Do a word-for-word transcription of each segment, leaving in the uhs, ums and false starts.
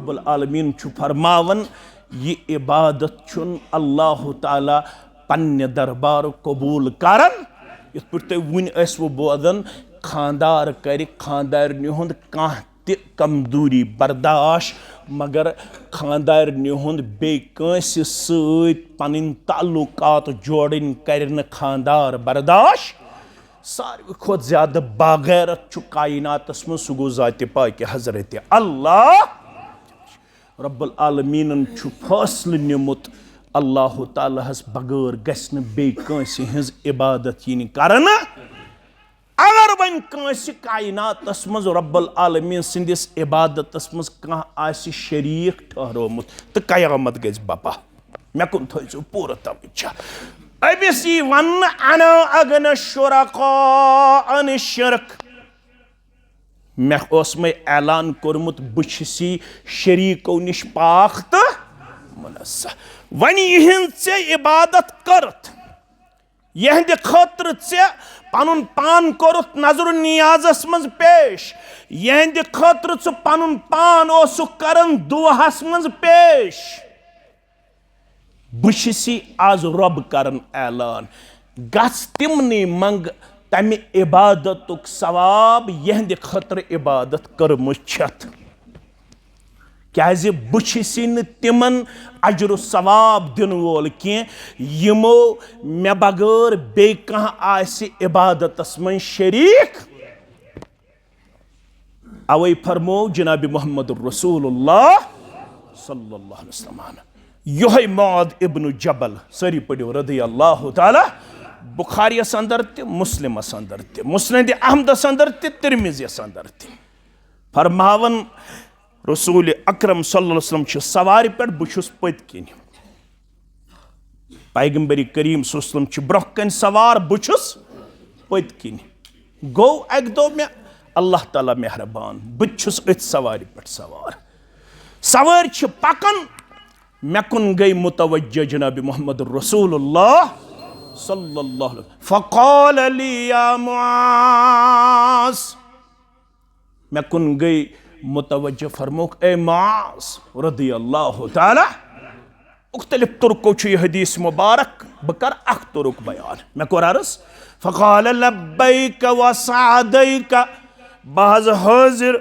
رب العالمین چھُ فرماوان، یہِ عبادت چھُنہٕ اللہ تعالیٰ پننہِ دربارُک قبول کران۔ یِتھ پٲٹھۍ تُہۍ وُنہِ ٲسوٕ بوزان، خانٛدار کرِ خانٛدارنہِ ہُنٛد کانٛہہ تہِ کمزوری برداشت، مگر خانٛدارنہِ ہُنٛد بیٚیہِ کٲنٛسہِ سۭتۍ پنٕنۍ تعلقات جوڑٕنۍ کرِ نہٕ خانٛدار برداشت۔ ساروی کھۄتہٕ زیادٕ باغیرت چھُ کائناتس منٛز، سُہ گوٚو ذاتِ پاکہِ حضرت اللہ۔ رب العالمینن چھُ فٲصلہٕ نیومُت، اللہ تعالیٰ ہس بغٲر گژھِ نہٕ بیٚیہِ کٲنٛسہِ ہٕنٛز عبادت یِنۍ کرنہٕ۔ اگر وۄنۍ کٲنٛسہِ کائناتس منٛز رب العالمین سٕنٛدِس عبادتس منٛز کانٛہہ آسہِ شریٖک ٹھہرومُت، تہٕ قیامت گژھِ بپا۔ مےٚ کُن تھٲیزیو پوٗرٕ توجہ۔ أمِس یی وننہٕ، "انا اغنی الشرکاء عن الشرک"۔ مےٚ اوس مےٚ اعلان کوٚرمُت، بہٕ چھُس یہِ شریٖکو نِش پاک تہٕ منزہ۔ وۄنۍ یِہٕنٛز ژےٚ عبادت کٔرٕتھ، یِہٕنٛدِ خٲطرٕ ژےٚ پنُن پان کوٚرُتھ نظر و نیازس منٛز پیش، یِہٕنٛدِ خٲطرٕ ژٕ پنُن پان اوسُکھ کران دُعاہس منٛز پیش، بہٕ چھُس یہِ از رۄب کران اعلان، گژھ تِمنٕے منٛگ تمہِ عبادتُک ثواب، یِہٕنٛدِ خٲطرٕ عبادت کٔرمٕژ چھتھ۔ کیازِ بہٕ چھُس نہٕ تِمن اجر و ثواب دِنہٕ وول کینٛہہ، یِمو مےٚ بغٲر بیٚیہِ کانٛہہ آسہِ عبادتس منٛز شریٖک۔ اوے فرموو جناب محمد رسول اللہ صلی اللہ علیہ وسلم۔ یہے معاذ ابن جبل، سٲری پٔرِو رضی اللہ تعالیٰ، بخاریس اندر تہِ، مسلمس اندر تہِ، مسند احمدس اندر تہِ، ترمذیس اندر تہِ، فرماوان، رسول اکرم صلی اللہ علیہ وسلم چھِ سوارِ پٮ۪ٹھ، بہٕ چھُس پٔتۍ کِنۍ۔ پیغمبر کریم صلی اللہ علیہ وسلم چھُ برونٛہہ کنہِ سوار، بہٕ چھُس پٔتۍ کِنۍ۔ گوٚو اکہِ دۄہ مےٚ اللہ تعالیٰ مہربان، بہٕ تہِ چھُس أتھۍ سوارِ پٮ۪ٹھ سوار۔ سوٲرۍ چھِ پکان، مےٚ کُن گٔے متوجہ جناب محمد رسول اللہ صلی اللہ علیہ وسلم۔ فقال لی یا معاذ، مےٚ کُن گٔے متوجہ، فرمووُکھ، اے معاذ رضی اللہ تعالیٰ، مختلف طرقو چھُ یہِ حدیث مبارک، بہٕ کرٕ اکھ طرق بیان۔ مےٚ کوٚر عرض، فقال لبیک و سعدیک، بہٕ حظ حٲضِر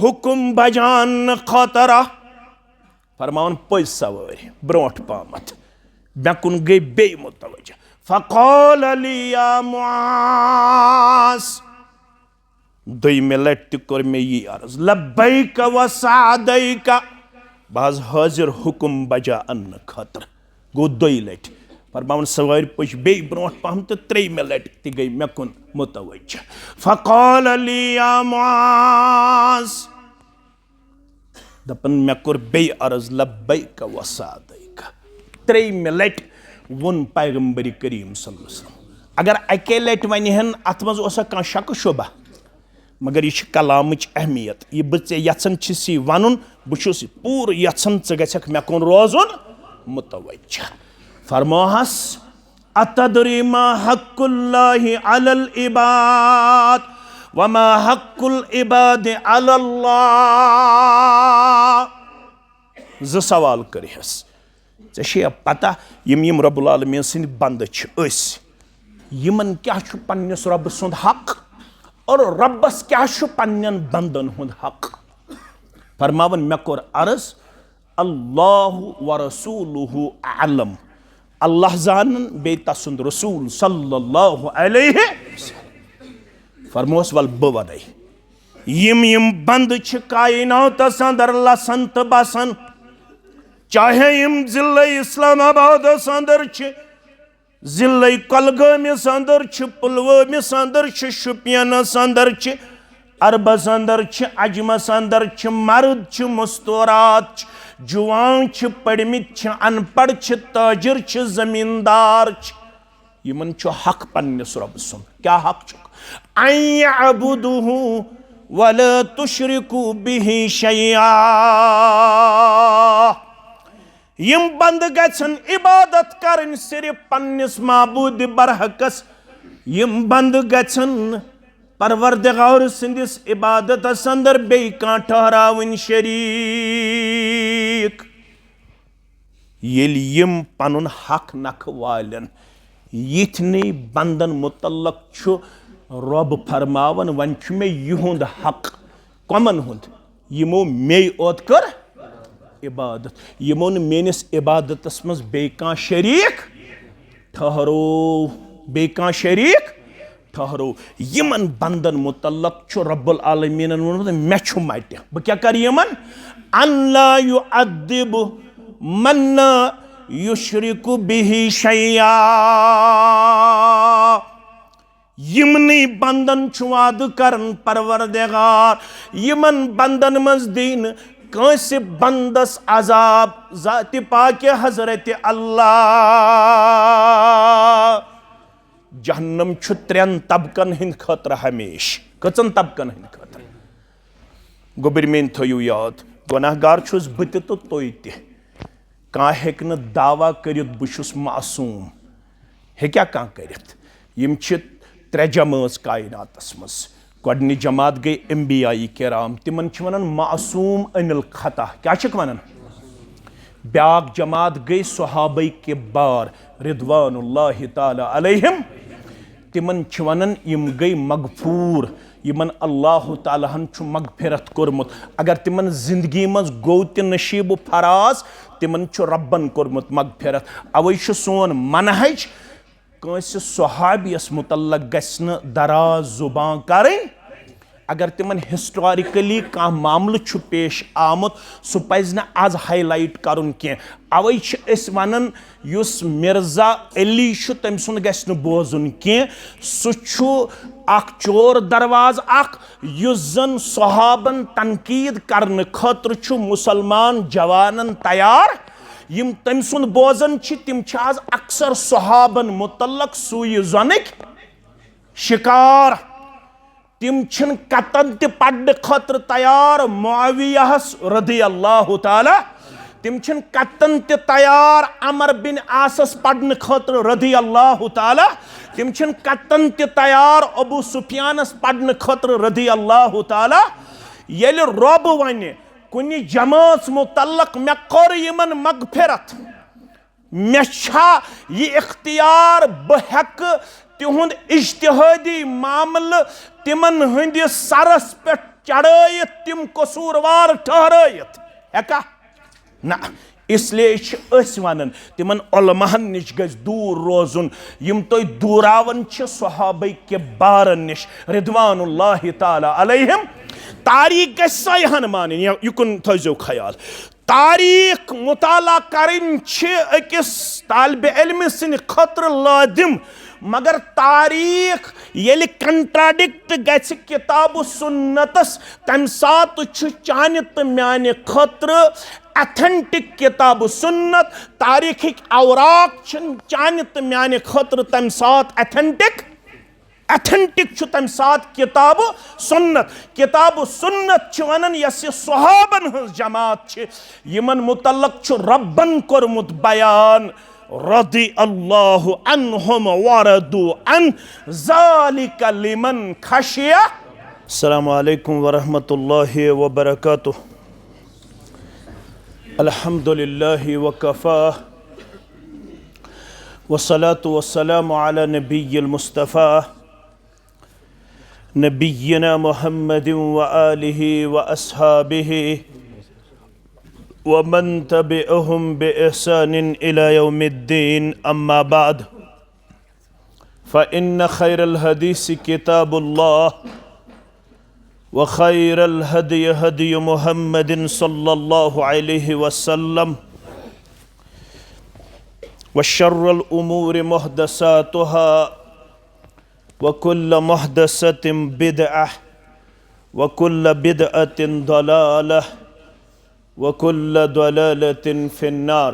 حُکُم بجاونہٕ خٲطرٕ۔ فرماوان پٔزۍ سوٲرۍ برونٛٹھ پہمتھ۔ مےٚ کُن گٔے بیٚیہِ متوجہ۔ فقال لی یا معاذ، دوٚیمہِ لٹہِ تہِ کوٚر مےٚ یی عرض، لبیک و سعدیک، بہٕ حظ حٲضِر حُکُم بجا اننہٕ خٲطرٕ۔ گوٚو دۄیہِ لٹہِ۔ فرماوان سوٲرۍ پٔچھ بیٚیہِ برونٛٹھ پہم تہٕ ترٛیٚیمہِ لٹہِ تہِ گٔے مےٚ کُن متوجہ۔ فقال لی یا معاذ، دپان، مےٚ کوٚر بیٚیہِ عرض، لبیک و سعدیک۔ ترٛیٚیمہِ لٹہِ ووٚن پیغمبر کریم صلی اللہ علیہ وسلم۔ اگر اکے لٹہِ ونہِ ہن، اتھ منٛز اوسا کانٛہہ شک و شبہ؟ مگر یہِ چھِ کلامٕچ اہمیت۔ یہِ بہٕ ژےٚ یژھان چھُس یہِ ونُن، بہٕ چھُس یہِ پوٗرٕ یژھان ژٕ گژھکھ مےٚ کُن روزُن متوجہ۔ فرموہس، اتدری ما حق اللہ علی العباد وما حق العباد علی اللہ؟ زٕ سوال کٔرِہس۔ ژےٚ چھےٚ پتہ، یِم یِم رب العالمین سٕنٛدۍ بندٕ چھِ أسۍ، یِمن کیٛاہ چھُ پننِس رۄبہٕ سُنٛد حق اور رۄبس کیٛاہ چھُ پننٮ۪ن بندن ہُنٛد حق؟ فرماوان، مےٚ کوٚر عرض، اللہ و رسولہ اعلم، اللہ زانن بیٚیہِ تسُنٛد رسول صلی اللہ علیہ وسلم۔ فرموس، ول بہٕ ونے، یِم یِم بندٕ چھِ کائناتس اندر لسن تہٕ بسن، چاہے یِم ضلع اسلام آبادس اندر چھِ، ضلع کۄلگٲمِس اندر چھِ، پلوٲمِس اندر چھِ، شُپینس اندر چھِ، عربس اندر چھِ، عجمس اندر چھِ، مرد چھِ، مستورات چھِ، جوان چھِ، پٔرمٕتۍ چھِ، ان پڑھ چھِ، تاجر چھِ، زمیندار چھِ۔ یِمن چھُ حق پننِس رۄبہٕ سُنٛد۔ کیٛاہ حق چھُکھ؟ ان یعبدوہ ولا تشرکوا بہ شیئا۔ یِم بندٕ گژھن عبادت کرٕنۍ صرف پننِس معبود برحقس۔ یِم بندٕ گژھن پروردگار سٕنٛدِس عبادتس اندر بیٚیہِ کانٛہہ ٹھہراوٕنۍ شریٖک۔ ییٚلہِ یِم پنُن حق نکھٕ والن، یِتھنٕے بندن متعلق چھُ رۄب فرماوان، وۄنۍ چھُ مےٚ یِہُنٛد حق۔ کۄمن ہُنٛد؟ یِمو مے اوت کٔر عبادت، یِمو نہٕ میٲنِس عبادتس منٛز بیٚیہِ کانٛہہ شریٖک ٹھہرو، بیٚیہِ کانٛہہ شریٖک ٹھہرو۔ یِمن بندن متعلق چھُ رب العالمیٖنن ووٚنمُت، مےٚ چھُ مٹہِ، بہٕ کیٛاہ کرٕ یِمن؟ ان لا یعذب من لا یشرک به شیئا۔ یِمنٕے بندن چھُ وعدٕ کران پروردگار، یِمن بندن منٛز دی نہٕ کٲنٛسہِ بندس عذاب۔ ذاتِ پاکہِ حضرت اللہ۔ جہنم چھُ ترٛٮ۪ن طبقن ہٕنٛدِ خٲطرٕ ہمیشہِ۔ کٔژن طبقن ہٕنٛدِ خٲطرٕ؟ گوٚبرۍ میٲنۍ، تھٲیِو یاد، گۄناہ گار چھُس بہٕ تہِ تہٕ تُہۍ تہِ۔ کانٛہہ ہیٚکہِ نہٕ دعویٰ کٔرِتھ، بہٕ چھُس معصوم۔ ہیٚکیٛاہ کانٛہہ کٔرِتھ؟ یِم چھِ ترٛےٚ جمٲژ کائناتس منٛز۔ گۄڈٕنِچ جماعت گٔے انبیاء کرام، تِمن چھِ ونان معصوم عن الخطا۔ کیٛاہ چھِکھ ونان؟ بیٛاکھ جماعت گٔے صحابہ کبار رضوان اللہ تعالیٰ علیہم، تِمن چھِ ونان یِم گٔے مغفور، یِمن اللہ تعالیٰ ہن چھُ مغفرت کوٚرمُت۔ اگر تِمن زندگی منٛز گوٚو تہِ نصیب و فراز، تِمن چھُ ربن کوٚرمُت مغفرت۔ اوے چھُ سون منہج، کٲنٛسہِ صحابیس متعلق گژھِ نہٕ دراز زبان کرٕنۍ۔ اگر تِمن historically کانٛہہ معاملہٕ چھُ پیش آمُت، سُہ پزِ نہٕ از highlight کرُن کینٛہہ۔ اوے چھِ أسۍ ونان، یُس مرزا علی چھُ، تٔمۍ سُنٛد گژھِ نہٕ بوزُن کینٛہہ۔ سُہ چھُ اکھ چور دروازٕ اکھ، یُس زن صحابن تنقید کرنہٕ خٲطرٕ چھُ مسلمان جوانن تیار۔ یِم تٔمۍ سُنٛد بوزان چھِ، تِم چھِ از اکثر صحابن متعلق سوء ظنٕکۍ شکار۔ تِم چھِنہٕ کتن تہِ پرنہٕ خٲطرٕ تیار معاویہس رضی اللہ تعالیٰ، تِم چھِنہٕ کتن تہِ تیار عمر بن عاصس پرنہٕ خٲطرٕ رضی اللہ تعالیٰ، تِم چھِنہٕ کتن تہِ تیار ابو سفیانس پرنہٕ خٲطرٕ رضی اللہ تعالیٰ۔ ییٚلہِ رۄب ونہِ کُنہِ جمٲژ متعلق، مےٚ کوٚر یِمن مغفرت، مےٚ چھا یہِ اختیار، بہٕ ہٮ۪کہٕ تِہُنٛد اجتہٲدی معاملہٕ تِمن ہٕنٛدِس سرس پٮ۪ٹھ چڑھٲیِتھ، تِم قصوٗروار ٹھہرٲیِتھ؟ ہٮ۪کا؟ نہ۔ اس لیے چھِ أسۍ ونان، تِمن علماہن نِش گژھِ دوٗر روزُن، یِم تُہۍ دوٗراوان چھِ صحابہ کبارن نِش، رضوان اللہ تعالیٰ علیہم۔ تاریخ گژھِ سۄے ہن مانٕنۍ، یا یہِ کُن تھٲیزیو خیال۔ تاریخ مطالعہ کرٕنۍ چھِ أکِس طالب علمہِ سٕنٛدِ خٲطرٕ لازم، مگر تاریخ ییٚلہِ contradict گژھِ کتاب و سنتس، تمہِ ساتہٕ چھُ چانہِ تہٕ میانہِ خٲطرٕ authentic کتاب و سنت، تاریخٕکۍ اوراق چھِنہٕ چانہِ تہٕ میانہِ خٲطرٕ تمہِ ساتہٕ authentic۔ Authentic چھُ تمہِ ساتہٕ کتاب و سنت۔ کتاب و سنت چھِ ونان، یۄس یہِ صحابن ہٕنٛز جماعت چھِ، یِمن متعلق چھُ ربن کوٚرمُت بیان، رضی اللہ عنہم ورضوا عنہ، ذالک لمن خشی۔ السلام علیکم ورحمۃ اللہ وبرکاتہ۔ الحمد للہ وکفی، والصلاة والسلام علی نبی المصطفی، نبينا محمد وآله وأصحابه ومن تبعهم بإحسان إلى يوم الدين، أما بعد، فإن خير الحديث كتاب الله، وخير الهدي هدي محمد صلى الله عليه وسلم، وشر الأمور محدثاتها، وكل محدثة بدعة، وكل بدعة ضلالة، وكل ضلالة في النار.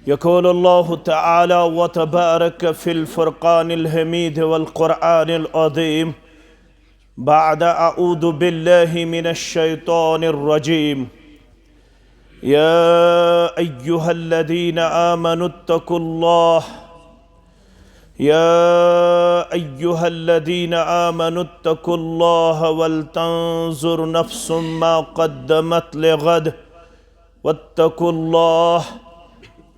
يقول الله تعالى وتبارك في الفرقان الحميد والقرآن العظيم، بعد أعوذ بالله من الشيطان الرجيم. يا أيها الذين آمنوا اتقوا الله، يا أيها الذين آمنوا اتقوا الله ولتنظر نفس ما قدمت لغد واتقوا الله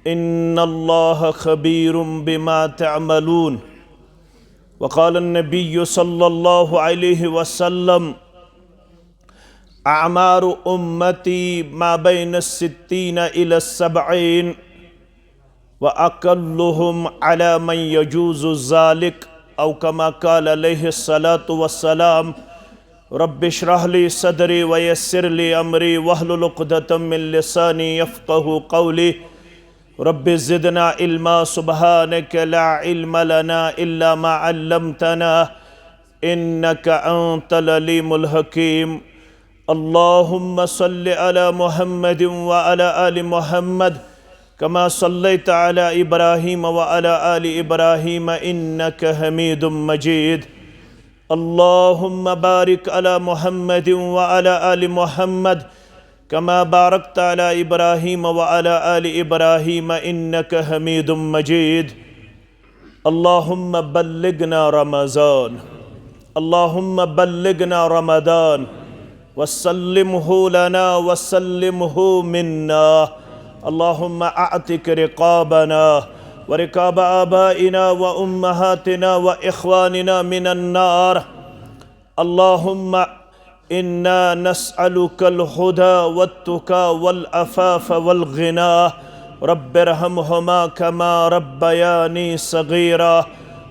إن الله خبير بما تعملون. وقال النبي صلى الله عليه وسلم: أعمار أمتي ما بين الستين إلى السبعين، وأقلهم على من يجوز ذلك، أو كما قال عليه الصلاة والسلام. رب اشرح لي صدري ويسر لي أمري واحلل عقدة من لساني يفقه قولي. رب زدنا علما، سبحانك لا علم لنا إلا ما علمتنا، إنك أنت العليم الحكيم. اللهم صل على محمد وعلى آل محمد كما صليت على إبراهيم وعلى آل إبراهيم إنك حميد مجيد. اللهم بارك على محمد وعلى آل محمد كما باركت على إبراهيم وعلى آل إبراهيم إنك حميد مجيد. اللهم بلغنا رمضان. اللهم بلغنا رمضان وسلمه لنا وسلمه منا. اللهم أعتق رقابنا ورقاب آبائنا وأمهاتنا وإخواننا من النار. اللهم إنا نسألك الهدى والتقى والعفاف والغنى. رب ارحمهما كما ربياني صغيرا.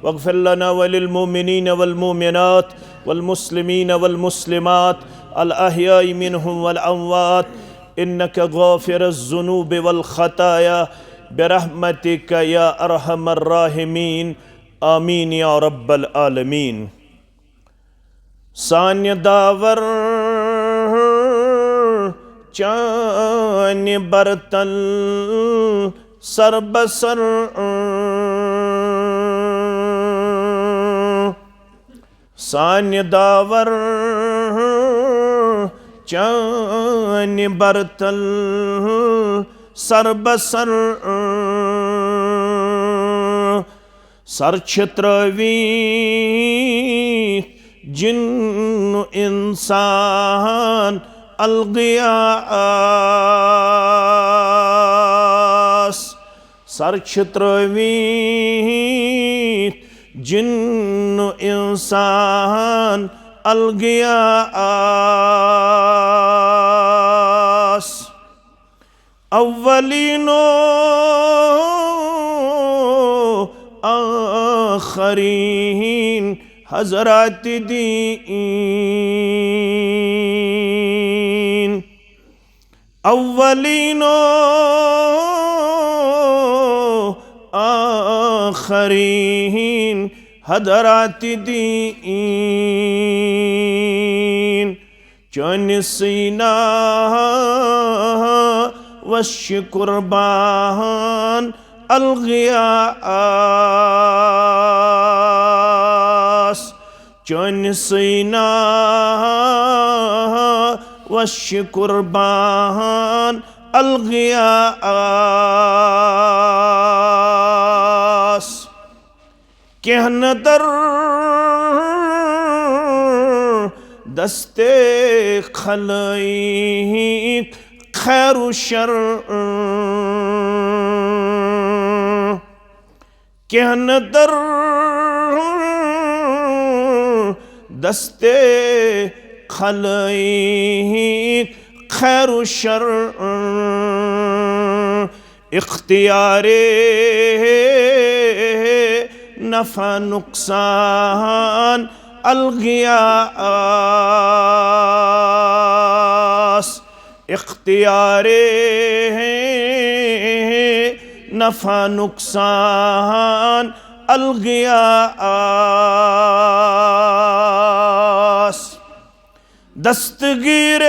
واغفر لنا وللمؤمنين والمؤمنات والمسلمين والمسلمات الأحياء منهم والأموات إنك غافر الذنوب والخطايا برحمتك يا أرحم الراحمين. آمين يا رب العالمين. سانہِ داور چانہِ برتل سر بسر۔ سانہِ داور چانہِ برتل سر بسر۔ سر چھِ ترٲوِتھ جِن و اِنسان الگیا آس۔ سر چھِ ترٲوِتھ جِن و اِنسان الگیا آس۔ اولین و آخرین حضرات دین۔ اولین و آخرین حضرات دین۔ چٲنِسٕے ناوَس چھِ قربان الگیا آس۔ چٲنِسٕے ناوَس چھِ قربان الگیا آس۔ کینٛہہ نہٕ در دستِ خلٲیِق خیر و شر۔ کینٛہہ نہٕ در دستِ خلٲیِق خیر و شر۔ اختیارِ نفع نقصان الگیا آس۔ اختیارِ نفع نقصان الگیا آس۔ دستگیرِ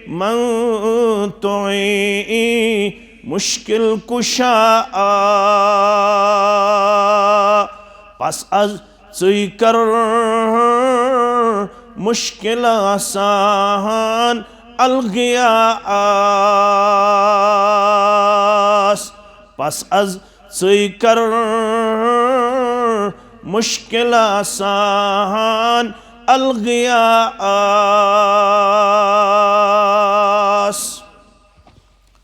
منتوعی مشکل کشا آ۔ پس از ژٕے کر مشکل آسان الگیا آس۔ پس از ژٕے کر مشکل آسان الغیا آس۔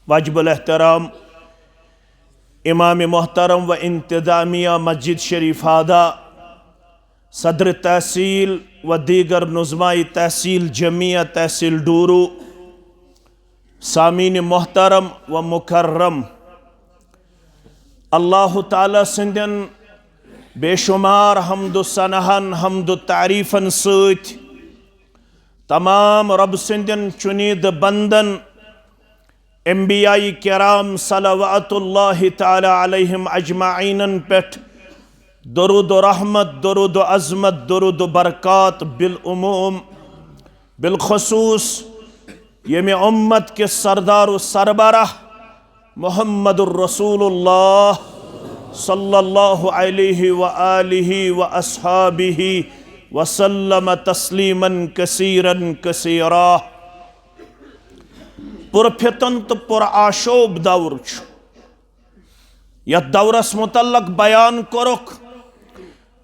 واجب الاحترام امام محترم و انتظامیہ مسجد شریف ہادہ، صدر تحصیل و دیگر نظمائی تحصیل جمعیہ تحصیل ڈورو، سامعین محترم و مکرم، اللہ تعالیٰ سٕنٛدٮ۪ن بے شمار حمد و ثناہن، حمد و تعریفن سۭتۍ تمام رب سٕنٛدٮ۪ن چُنیدٕ بندن، انبیاء کرام صلوات اللہ تعالیٰ علیہم اجمعینن پٮ۪ٹھ درود و رحمت، درود و عظمت، درود و برکات بالعموم، بالخصوص ییٚمہِ امت کِس سردار و سربراہ محمد الرسول اللہ صلی اللہ علیہ و آلہ و اصحابہ وسلم تسلیما کثیرا کثیرا۔ پُرفتن تہٕ پُرآشوب دور چھُ۔ یتھ دورس متعلق بیان کوٚرُکھ،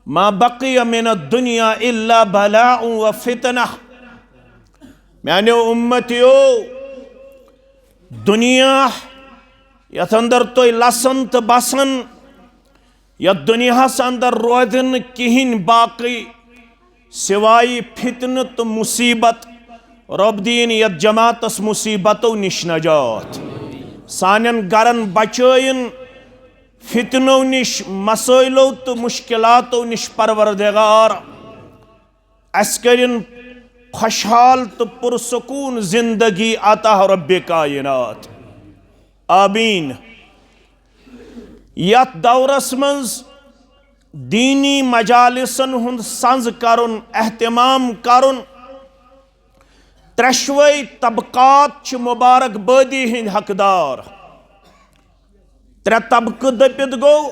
"ما بقی من الدنیا الا بلاء و فتنہ"۔ میانیو امتیو، دنیا یتھ اندر تُہۍ لسن تہٕ بسن، یتھ دنیاہس اندر روزِ نہٕ کِہینۍ باقی سوائے فتنہٕ تہٕ مصیبت۔ رب دِیِن یتھ جماعتس مصیبتو نِش نجات، سانٮ۪ن گرن بچٲیِن فتنو نِش، مسٲیلو تہٕ مشکلاتو نِش پروردگار۔ اسہِ کٔرِن خۄشحال تہٕ پُرسکوٗن زندگی عطا رب کائنات۔ آمین۔ یتھ دورس منٛز دینی مجالسن ہُنٛد سنز کرُن، اہتمام کرُن، ترٛشوے طبقات چھِ مبارک بٲدی ہٕنٛدۍ حقدار۔ ترٛےٚ طبقہٕ دٔپِتھ گوٚو،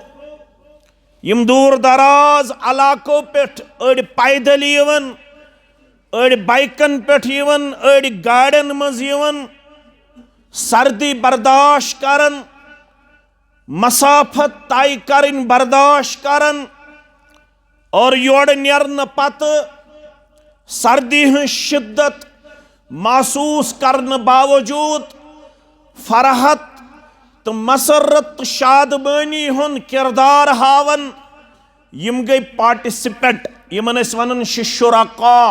یِم دوٗر دراز علاقو پٮ۪ٹھ أڑۍ پیدل یِوان، أڑۍ بایکن پٮ۪ٹھ یِوان، أڑۍ گاڑٮ۪ن منٛز یِوان، سردی برداشت کران، مسافت طے کرٕنۍ برداشت کران، اور یورٕ نیرنہٕ پتہٕ سردی ہٕنٛز شدت محسوس کرنہٕ باوجود فرحت تہٕ مسرت تہٕ شادمٲنی ہُنٛد کردار ہاوان۔ یِم گٔے پارٹیسپینٹ، یِمن أسۍ ونان چھِ شرکا،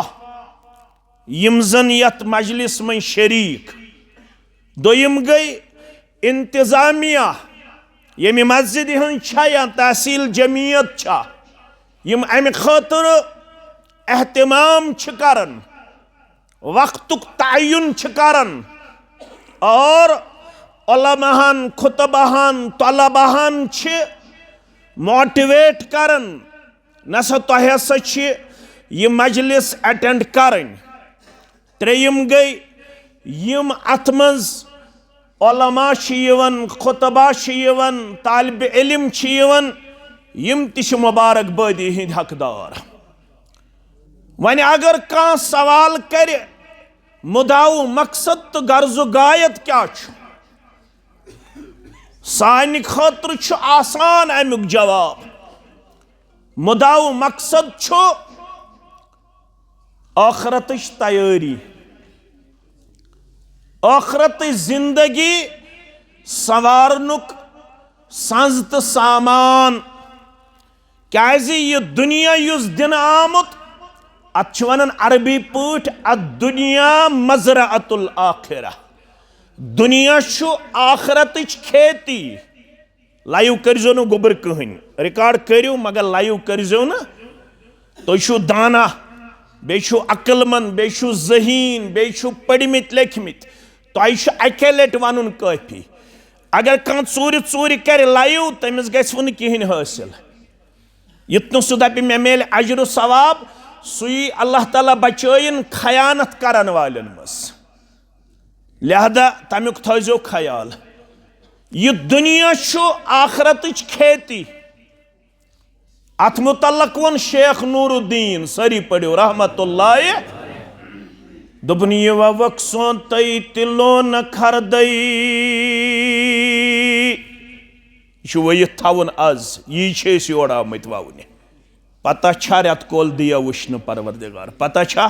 یِم زن یتھ مجلس منٛز شریک۔ دوٚیِم گٔے انتظامیہ، ییٚمہِ مسجدِ ہٕنٛز چھا یا تحصیل جمعیت چھا، یِم امہِ خٲطرٕ اہتمام چھِ کران، وقتُک تعین چھِ کران، اور علماہن، خطباہن، طلباہن چھِ موٹیویٹ کران، نسا تۄہہِ ہسا چھِ یہِ مجلس اٹینڈ کرٕنۍ۔ ترٛیٚیِم گٔے، یِم اتھ منٛز علماء چھِ یِوان، خطبہ چھِ یِوان، طالب علم چھِ یِوان، یِم تہِ چھِ مبارک بٲدی ہٕنٛدۍ حقدار۔ وۄنۍ اگر کانٛہہ سوال کرِ، مدعا و مقصد تہٕ غرض و غایت کیٛاہ چھُ؟ سانہِ خٲطرٕ چھُ آسان امیُک جواب۔ مدعا و مقصد چھُ ٲخرتٕچ تیٲری، ٲخرتٕچ زندگی سنوارنُک سنز تہٕ سامان۔ کیازِ یہِ دُنیا یُس دِنہٕ آمُت، اتھ چھِ ونان عربی پٲٹھۍ الدنیا مزرعۃ الآخرہ۔ دُنیا چھُ آخرتٕچ کھیتی۔ لایِو کٔرۍزیو نہٕ گوٚبُر کٕہٕنۍ، ریکارڈ کٔرِو مگر لایِو کٔرۍزیو نہٕ۔ تُہۍ چھِو دانا، بیٚیہِ چھِو عقل مند، بیٚیہِ چھِو ذہین، بیٚیہِ چھِو پٔرمٕتۍ لیکھمٕتۍ۔ تۄہہِ چھُ اکے لٹہِ ونُن کٲفی۔ اگر کانٛہہ ژوٗرِ ژوٗرِ کرِ لایِو، تٔمِس گژھِ وُنہٕ کِہینۍ حٲصِل۔ یُتھ نہٕ سُہ دپہِ مےٚ میلہِ اجر و ثواب، سُہ یی اللہ تعالیٰ بچٲیِن خیانت کرن والٮ۪ن منٛز۔ لہذا تمیُک تھٲیزیو خیال۔ یہِ دُنیا چھُ آخرتٕچ کھیتی۔ اتھ متعلق ووٚن شیخ نور الدین، سٲری پٔرِو رحمت اللہ، دوٚپُن، یہِ ووکھ سونتَے تہِ لونہٕ کھردَے۔ یہِ چھُ ؤیِتھ تھاوُن از، یی چھِ أسۍ یور آمٕتۍ وَونہِ۔ پتہ چھا رٮ۪تہٕ کول دِیا وٕچھنہٕ پروردگار؟ پتہ چھا؟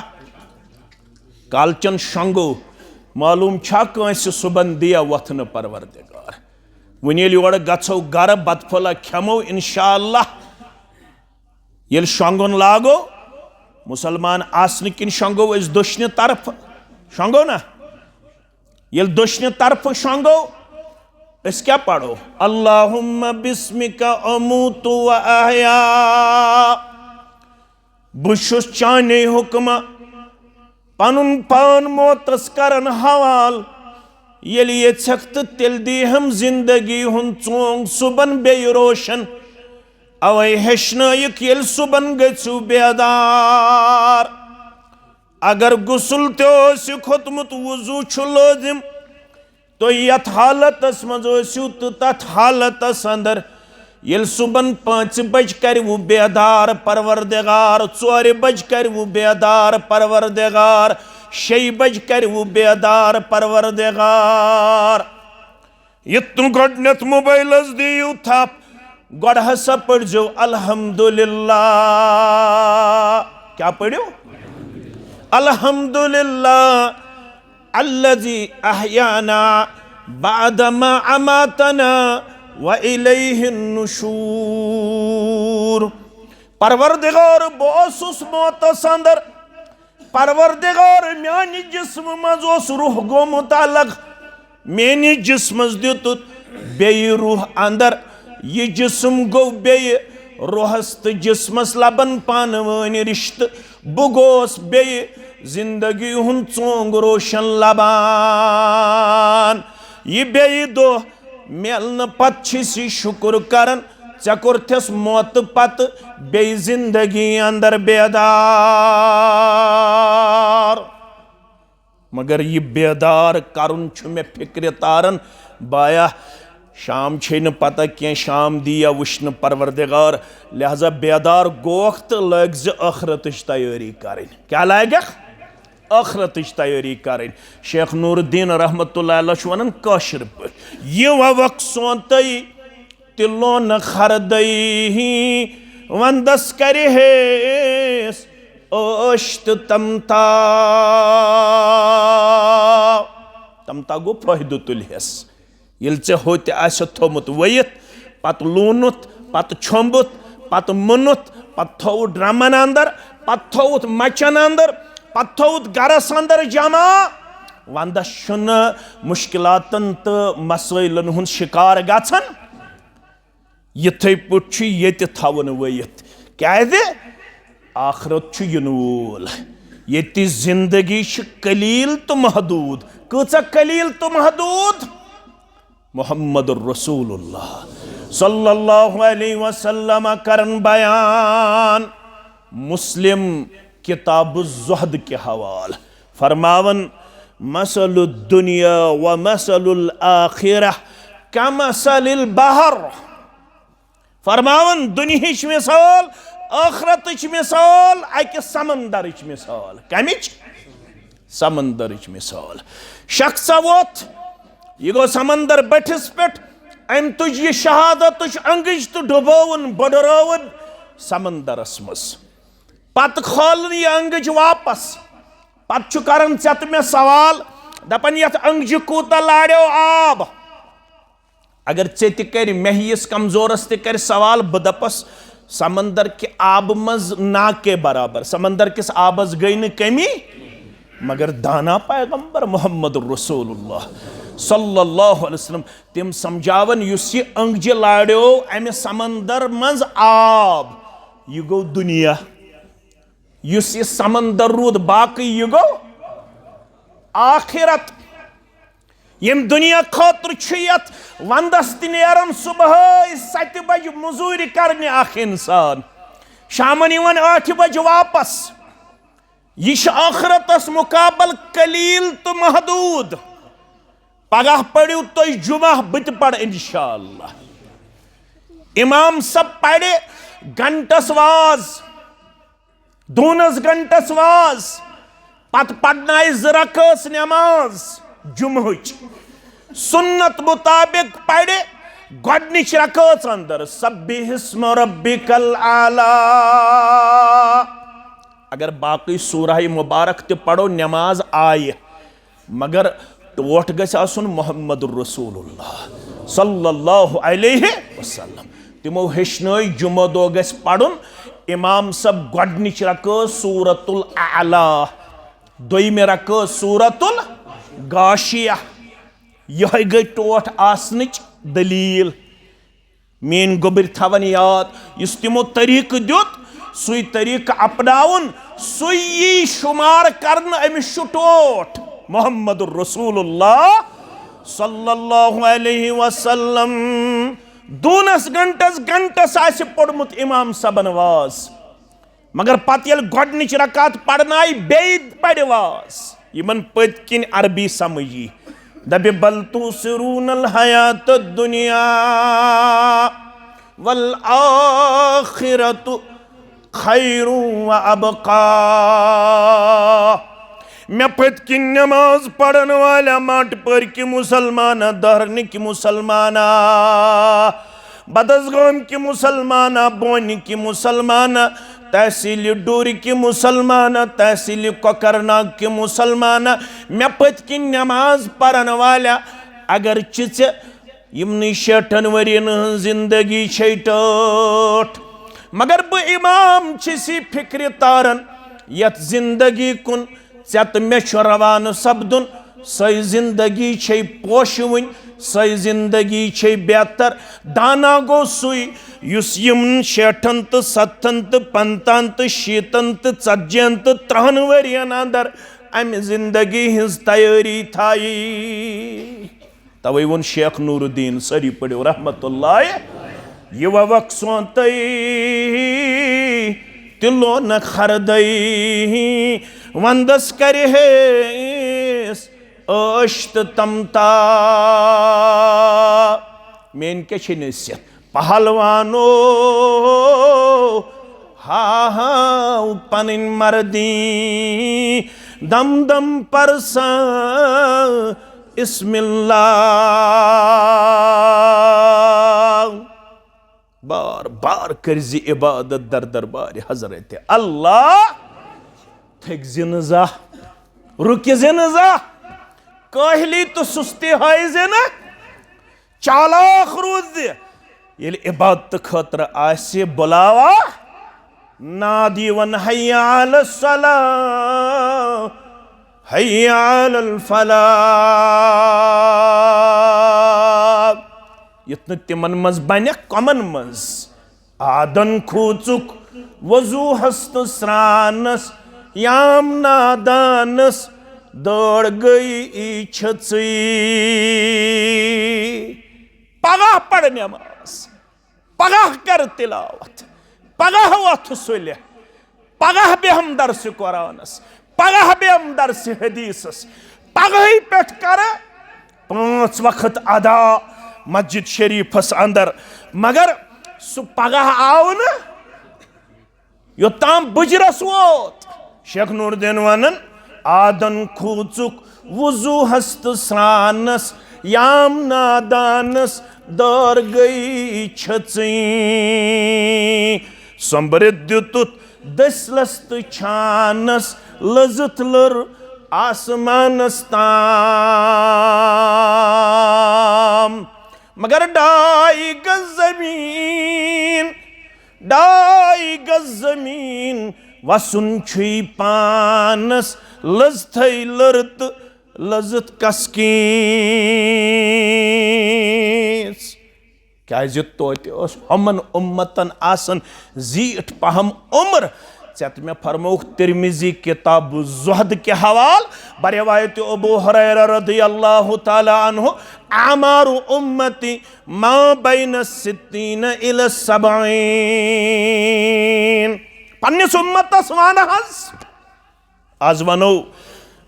کالچن شۄنٛگو، معلوم چھا کٲنٛسہِ صُبحن دِیا وۄتھنہٕ پروردگار؟ وۄنۍ ییٚلہِ یورٕ گژھو گرٕ، بتہٕ پھوٚلہ کھٮ۪مو انشاءاللہ، ییٚلہِ شۄنٛگُن لاگو، مُسلمان آسنہٕ کِنۍ شۄنٛگو أسۍ دٔچھنہِ طرفہٕ، شۄنٛگو نا؟ ییٚلہِ دٔچھنہِ طرفہٕ شۄنٛگو، أسۍ کیٛاہ پرو؟ اللہم بسمک اموت و احیا۔ بہٕ چھُس چانے حُکمہ پنُن پان موتس کران حوال۔ ییٚلہِ یژھکھ تہٕ تیٚلہِ دی ہم زندگی ہُنٛد ژونگ صُبحن بیٚیہِ روشن۔ اوے ہیٚچھنٲیِکھ، ییٚلہِ صُبحن گٔژھِو بیدار۔ اگر غسل تہِ اوس یہِ کھوٚتمُت، وضو چھُ لٲزِم۔ تُہۍ یتھ حالتس منٛز ٲسِو تہٕ تتھ حالتس اندر، ییٚلہِ صُبحن پانٛژِ بجہِ کرِوٕ بیدار پروردگار، ژورِ بجہِ کرِوٕ بیدار پروردگار، شیٚیہِ بجہِ کرِوٕ بیدار پروردگار۔ یہِ تُہۍ گۄڈٕنٮ۪تھ موبایلس دِیِو تھپھ، گۄڈٕ ہسا پٔرۍزیو الحمدللہ۔ کیٛاہ پٔرِو؟ الحمدللہ الذی احیانا بعد ما اماتنا و الیہ النشور۔ پروردگار، بہٕ اوسُس موتس اندر، پروردگار، میانہِ جسمہٕ منٛز اوس روح گوٚمُت الگ، میٲنِس جسمس دیُتُتھ بیٚیہِ روح اندر، یہِ جسم گوٚو بیٚیہِ روحس تہٕ جسمس لبن پانہٕ وٲنۍ رشتہٕ، بہٕ گوس بیٚیہِ زندگی ہُنٛد ژونگ روشن لبان۔ یہِ بیٚیہِ دۄہ میلنہٕ پتہٕ چھِس یہِ شُکر کران، ژےٚ کوٚرتھس موتہٕ پتہٕ بیٚیہِ زندگی اندر بیدار۔ مگر یہِ بیدار کرُن چھُ مےٚ فکرِ تاران۔ بایا، شام چھے نہٕ پتہ کینٛہہ، شام دی یا وٕچھنہٕ پروردگار، لہذا بیدار گوکھ تہٕ لٲگۍ زِ ٲخرتٕچ تیٲری کرٕنۍ۔ کیٛاہ لاگکھ؟ ٲخرتٕچ تیٲری کرٕنۍ۔ شیخ نور الدین رحمتہ اللہ علیہ چھُ ونان کٲشِر پٲٹھۍ، یہِ ووکھ سونتٕے تہِ لونہٕ خردٕے، وندس کرِ ہیس عٲش تہٕ تمتا۔ تمتا گوٚو فٲیدٕ تُلہِ ہیس۔ ییٚلہِ ژےٚ ہوٚتہِ آسہِ تھوٚمُت ؤیِتھ، پتہٕ لوٗنُتھ، پتہٕ چھوٚمبُتھ، پتہٕ مُنُتھ، پتہٕ تھوٚوُتھ ڈرمن اندر، پتہٕ تھوٚوُتھ مچن اندر، پتہٕ تھوٚوُتھ گرس اندر جمع، وندس چھُنہٕ مشکلاتن تہٕ مسٲیلن ہُنٛد شکار گژھان۔ یِتھے پٲٹھۍ چھُ ییٚتہِ تھاوُن ؤیِتھ۔ کیازِ؟ آخرت چھُ یِنہٕ وول۔ ییٚتہِ زندگی چھِ قلیل تہٕ محدود۔ کۭژاہ قلیل تہٕ محدود؟ محمد رسول اللہ صلی اللہ علیہ وسلم کرن بیان مسلم کتاب الزہد کہِ حوالہٕ۔ فرماون، مثل الدنیا و مثل الآخرہ کمثل البحر۔ فرماون، دنیاہٕچ مثال، ٲخرتٕچ مثال، اکہِ سمندرٕچ مثال۔ کمِچ؟ سمندرٕچ مثال۔ شخصا ووت، یہِ گوٚو سمندر بٔٹھِس پٮ۪ٹھ، أمۍ تُج یہِ شہادتٕچ انگٕج تہٕ ڈُبٲوٕن، بٔڈرٲوٕن سمندرس منٛز۔ پتہٕ کھولُن یہِ انگٕج واپس۔ پتہٕ چھُ کران ژےٚ تہٕ مےٚ سوال، دپان، یتھ انگجہِ کوٗتاہ لاریو آب؟ اگر ژےٚ تہِ کرِ، مےٚ ہِوِس کمزورس تہِ کرِ سوال، بہٕ دپس، سمندر کہِ آبہٕ منٛز نا کے برابر، سمندر کِس آبس گٔے نہٕ کمی، مگر دانا پیغمبر محمد رسول اللہ صلی اللہ علیہ وسلم، تِم سمجھاون، یُس یہِ انگجہِ لاریو امہِ سمندر منٛز آب، یہِ گوٚو دُنیا۔ یُس یہِ سمندر روٗد، باقٕے یہِ گوٚو آخرت۔ ییٚمہِ دُنیا خٲطرٕ چھُ یتھ ونٛدس تہِ نیران صبحٲے ستہِ بجہِ مٔزوٗرِ کرنہِ اکھ انسان، شامن یِوان ٲٹھِ بجہِ واپس۔ یہِ چھُ آخرتس مُقابل قلیل تہٕ محدوٗد۔ پگاہ پٔرِو تُہۍ جمعہ، بہٕ تہِ پرٕ انشاءاللہ۔ امام صٲب پرِ گھنٹس واز، دوٗنس گھنٹس واز، پتہٕ پرنایہِ زٕ رکٲژ نماز جمعہٕچ۔ سنت مطابق پرِ گۄڈنِچ رکٲژ اندر سبح اسم ربک الاعلی۔ اگر باقی سورہ مبارک تہِ پرو، نماز آیہِ، مگر ٹوٹھ گژھِ آسُن محمد رسول اللہ صلی اللہ علیہ وسلم۔ تِمو ہیٚچھنٲے جمعہ دۄہ گژھِ پرُن امام صٲب گۄڈنِچ رکٲژ سورۃ الاعلی، دوٚیمہِ رکٲژ سورۃ الغاشیہ۔ یِہوٚے گٔے ٹوٹھ آسنٕچ دٔلیٖل۔ میٲنۍ گوٚبٕرۍ تھاوَن یاد، یُس تِمو طریٖقہٕ دیُت، سُے طریٖقہٕ اپناوُن، سُے یی شُمار کرنہٕ أمِس چھُ ٹوٹھ محمد رسول اللہ صلی اللہ علیہ وسلم۔ دوٗنس گنٹس گنٹس آسہِ پوٚرمُت امام صٲبن واز، مگر پتہٕ ییٚلہِ گۄڈنِچ رکعت پرنایہِ، بیٚیہِ پرِ واز۔ یِمن پٔتۍ کِنۍ عربی سمجھی، دپہِ، "بل تؤثرون الحیات الدنیا والآخرۃ خیر و ابقیٰ۔" مےٚ پٔتۍ کِنۍ نماز پرن والٮ۪و ماٹہٕ پورِ کہِ مُسلمانہ، دہرنہِ کہِ مُسلمانہ، بدس گام کہِ مُسلمانہ، بونہِ کہِ مُسلمانہ، تحصیل ڈوٗرِ کہِ مُسلمانہ، تحصیل کۄکرناگ کہِ مُسلمانہ، مےٚ پٔتۍ کِنۍ نماز پرن والٮ۪و، اگر چہِ ژےٚ یِمنٕے شیٹھن ؤرین ہٕنٛز زندگی چھے ٹٲٹھ، مگر بہٕ امام چھُس یہِ فکرِ تاران یتھ زندگی کُن ژےٚ تہٕ مےٚ چھُ روانہٕ سپدُن۔ سۄے زندگی چھے پوشوٕنۍ، سۄے زندگی چھے بہتر۔ دانا گوٚو سُے، یُس یِمن شیٹھن تہٕ ستتھن تہٕ پنٛژاہن تہٕ شیٖتن تہٕ ژتجی ہن تہٕ ترٕٛہن ؤرین اندر امہِ زندگی ہٕنٛز تیٲری تھایہِ۔ توے ووٚن شیخ نور الدین، سٲری پٔرِو رحمت اللہ، "یہ ووک سونتے تلو نہ خردے، وندس کرِ ہے عٲش تہٕ تمتا۔" میٲنۍ کیٛاہ چھے نصیحت؟ پہلوانو، ہاہاو پنٕنۍ مردی، دم دم پرسان اسم اللہ۔ بار بار کٔرۍ زِ عبادت در دربارِ حضرت اللہ۔ تھٔکۍ زِ نہٕ زانٛہہ، رُکہِ زِ نہٕ زانٛہہ، کٲہلی تہٕ سُستی ہٲوۍ زِ نہٕ۔ چالاک روٗزِ، ییٚلہِ عبادتہٕ خٲطرٕ آسہِ بُلاوا، ناد یِوان، "حی علی الصلاۃ، حی علی الفلاح"۔ یُتھ نہٕ تِمن منٛز بنہِ کۄمن منٛز۔ آدن کھوٗژُکھ وضوٗہس تہٕ سرٛانس، یام نادانس دٲر گٔے چھٔژٕے۔ پگاہ پَر نٮ۪ماز، پگاہ کر تلاوت، پگاہ وۄتھ سُلہِ، پگاہ بیٚہم درسِ قرآنس، پگاہ بیٚہم درسِ حدیثس، پگہٕے پٮ۪ٹھ کرٕ پانٛژھ وقت ادا مسجد شریفس اندر۔ مگر سُہ پگاہ آو نہٕ، یوٚتام بُجرس ووت۔ شیخ نور الدین ونان، آدن کھوٗژُکھ وضوٗہس تہٕ سرٛانس، یام نادانس دٲر گٔے چھٔژٕے۔ سۄمبرِتھ دیُتُتھ دٔسلس تہٕ چھانس، لٔزٕتھ لٔر آسمانس تام۔ مگر ڈاے گز زمین، ڈاے گز زمین وسُن چھُے پانس، لٔزتھے لٔر تہٕ لٔزٕتھ کس کینٛژ۔ کیازِ توتہِ ٲس ہُمن اُمتن آسان زیٖٹھ پہم عمر۔ ژےٚ تہٕ مےٚ فرمووُکھ ترمذی کتاب الزہد کہِ حوال، بروایت ابو ہریرہ رضی اللہ تعالی عنہ، اعمار امتی ما بین الستین الی السبعین۔ پننِس اُمتس ون حظ۔ از ونو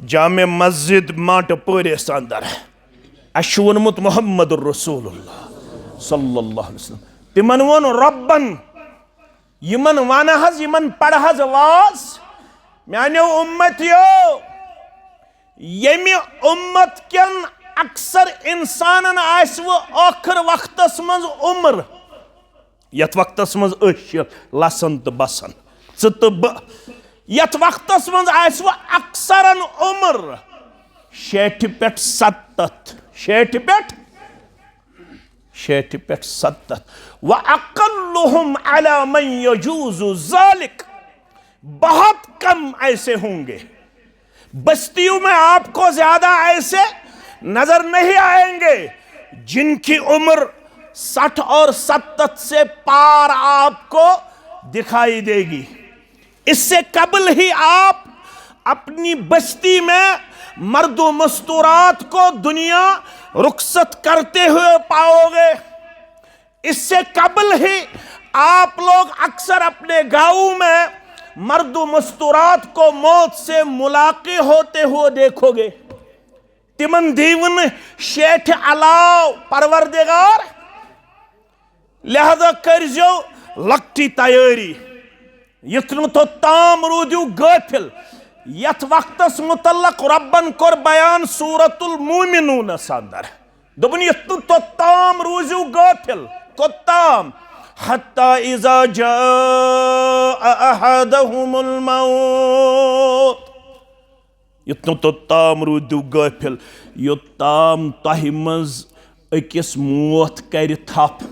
جامع مسجد ماٹہٕ پورِس اندر۔ اسہِ چھُ ووٚنمُت محمد رسول اللہ صلی اللہ علیہ وسلم۔ تِمن ووٚن رۄبن، یِمن ون حظ، یِمن پرٕ حظ واز، میانیو اُمتیو، ییٚمہِ اُمت کٮ۪ن اکثر انسانن آسہِ وۄنۍ ٲخر وقتس منٛز عمر، یتھ وقتس منٛز أسۍ چھِ لسن تہٕ بسن، ژٕ تہٕ بہٕ، یتھ وقتس منٛز آسہِ وۄنۍ اکثرن عمر شیٹھِ پٮ۪ٹھ ستتھ، شیٹھِ پٮ۪ٹھ، شیٹھِ پٮ۪ٹھ ستتھ۔ وَأَقَلُّهُمْ عَلَى مَنْ يَجُوزُ ذَلِكَ، بہت کم ایسے ہوں گے، بستیوں میں آپ کو زیادہ ایسے نظر نہیں آئیں گے جن کی عمر سٹھ اور ستتھ سے پار آپ کو دکھائی دے گی۔ اس سے قبل ہی آپ اپنی بستی میں مرد و مستورات کو دنیا رخصت کرتے ہوئے پاؤ گے۔ اس سے قبل ہی آپ لوگ اکثر اپنے گاؤں میں مرد و مستورات کو موت سے ملاقے ہوتے ہوئے دیکھو گے۔ تمن دیون شیٹھ علاو پروردگار، لہذا کٔرزیو لۄکٹی تیٲری۔ یُتھ نہٕ توٚتام روٗدِو غٲفِل۔ یتھ وقتس متعلق رۄبن کوٚر بیان سورۃ المومنونس اندر۔ دوٚپُن، یُتھ نہٕ توٚتام روٗزِو غٲفِل۔ کوٚتام؟ حتی اذا جاء احدهم الموت۔ یُتھ نہٕ توٚتام روٗدِو غٲفِل، یوٚتام تۄہہِ منٛز أکِس موت کرِ تھپھ۔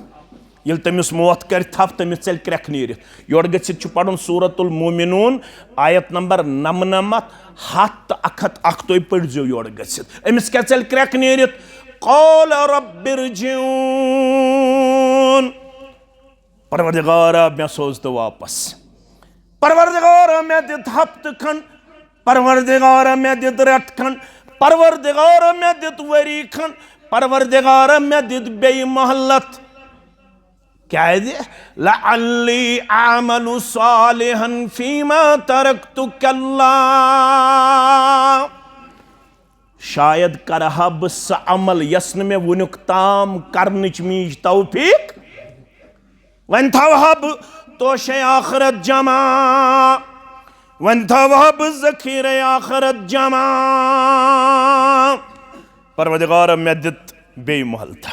ییٚلہِ تٔمِس موت کرِ تھپھ، تٔمِس ژَلہِ کرٛٮ۪کھ نیٖرِتھ۔ یورٕ گٔژھِتھ چھُ پَرُن سورۃ المومنون، آیت نمبر نَمنَمَتھ، ہَتھ تہٕ اَکھ ہَتھ اَکھ، تُہۍ پٔرۍزیو یورٕ گٔژھِتھ۔ أمِس کیٛاہ ژَلہِ کرٛٮ۪کھ نیٖرِتھ؟ قال رب ارجعون۔ پروردگارا، مےٚ سوز تہٕ واپس۔ پروردگارا، مےٚ دِتھ ہفتہٕ کھنڈ۔ پروردگارا، مےٚ دِتھ رٮ۪تھ کھنڈ۔ پروردگارا، مےٚ دِتھ ؤری کھنڈ۔ پروردگارا، مےٚ دِتھ بیٚیہِ مہلت۔ کیٛازِ؟ لعلی اعمل صالحا فیما ترکت، کلا۔ شاید کرٕ ہا بہٕ سُہ عمل یۄس نہٕ مےٚ وُنیُک تام کرنٕچ میٖج توفیق۔ وۄنۍ تھاوٕ ہا بہٕ توشے آخرت جمع، وۄنۍ تھاوٕ ہا بہٕ ذخیرے آخرت جمع۔ پروردگار، مےٚ دِت بیٚیہِ مۄہلتہ۔